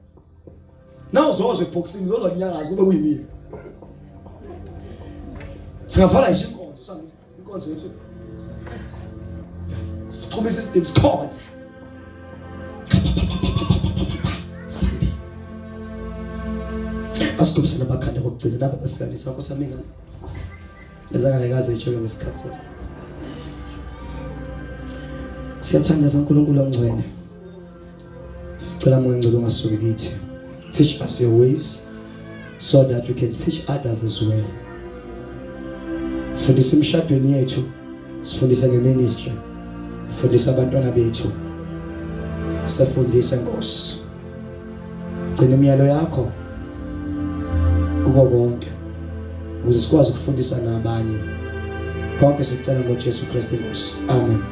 Speaker 2: Na uzozwa eboxini uzozwa kunyakaza kube kuyimina. Singavala nje inkonzo sangithi inkonzo yethu. Siqhubisa isidimbu sikhonze. Sunday. Asigubisele amakhanda kokugcina laba befika lesa Nkosi yami ngami. Lezangane kaze itshelwe ngesikhathi sakho. Siyathandaza uNkulunkulu ongcwele. Sicela moya ngcwele ungasuki kithi. Teach us your ways so that we can teach others as well. Fundisa emshadweni yethu, sifundise ngeministry. Fundisa abantwana bethu. Sifundise Nkosi. Gcina imiyalo yakho kuko konke ukuze sikwazi ukufundisa nabanye. Konke sikucela ngoJesu Kristu inkosi. Amen.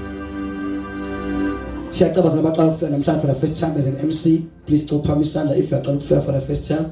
Speaker 2: Siyacabanga nabaqala ukufika namhlanje for the first time as an MC. Please copha isandla if uyaqala ukufika for the first time.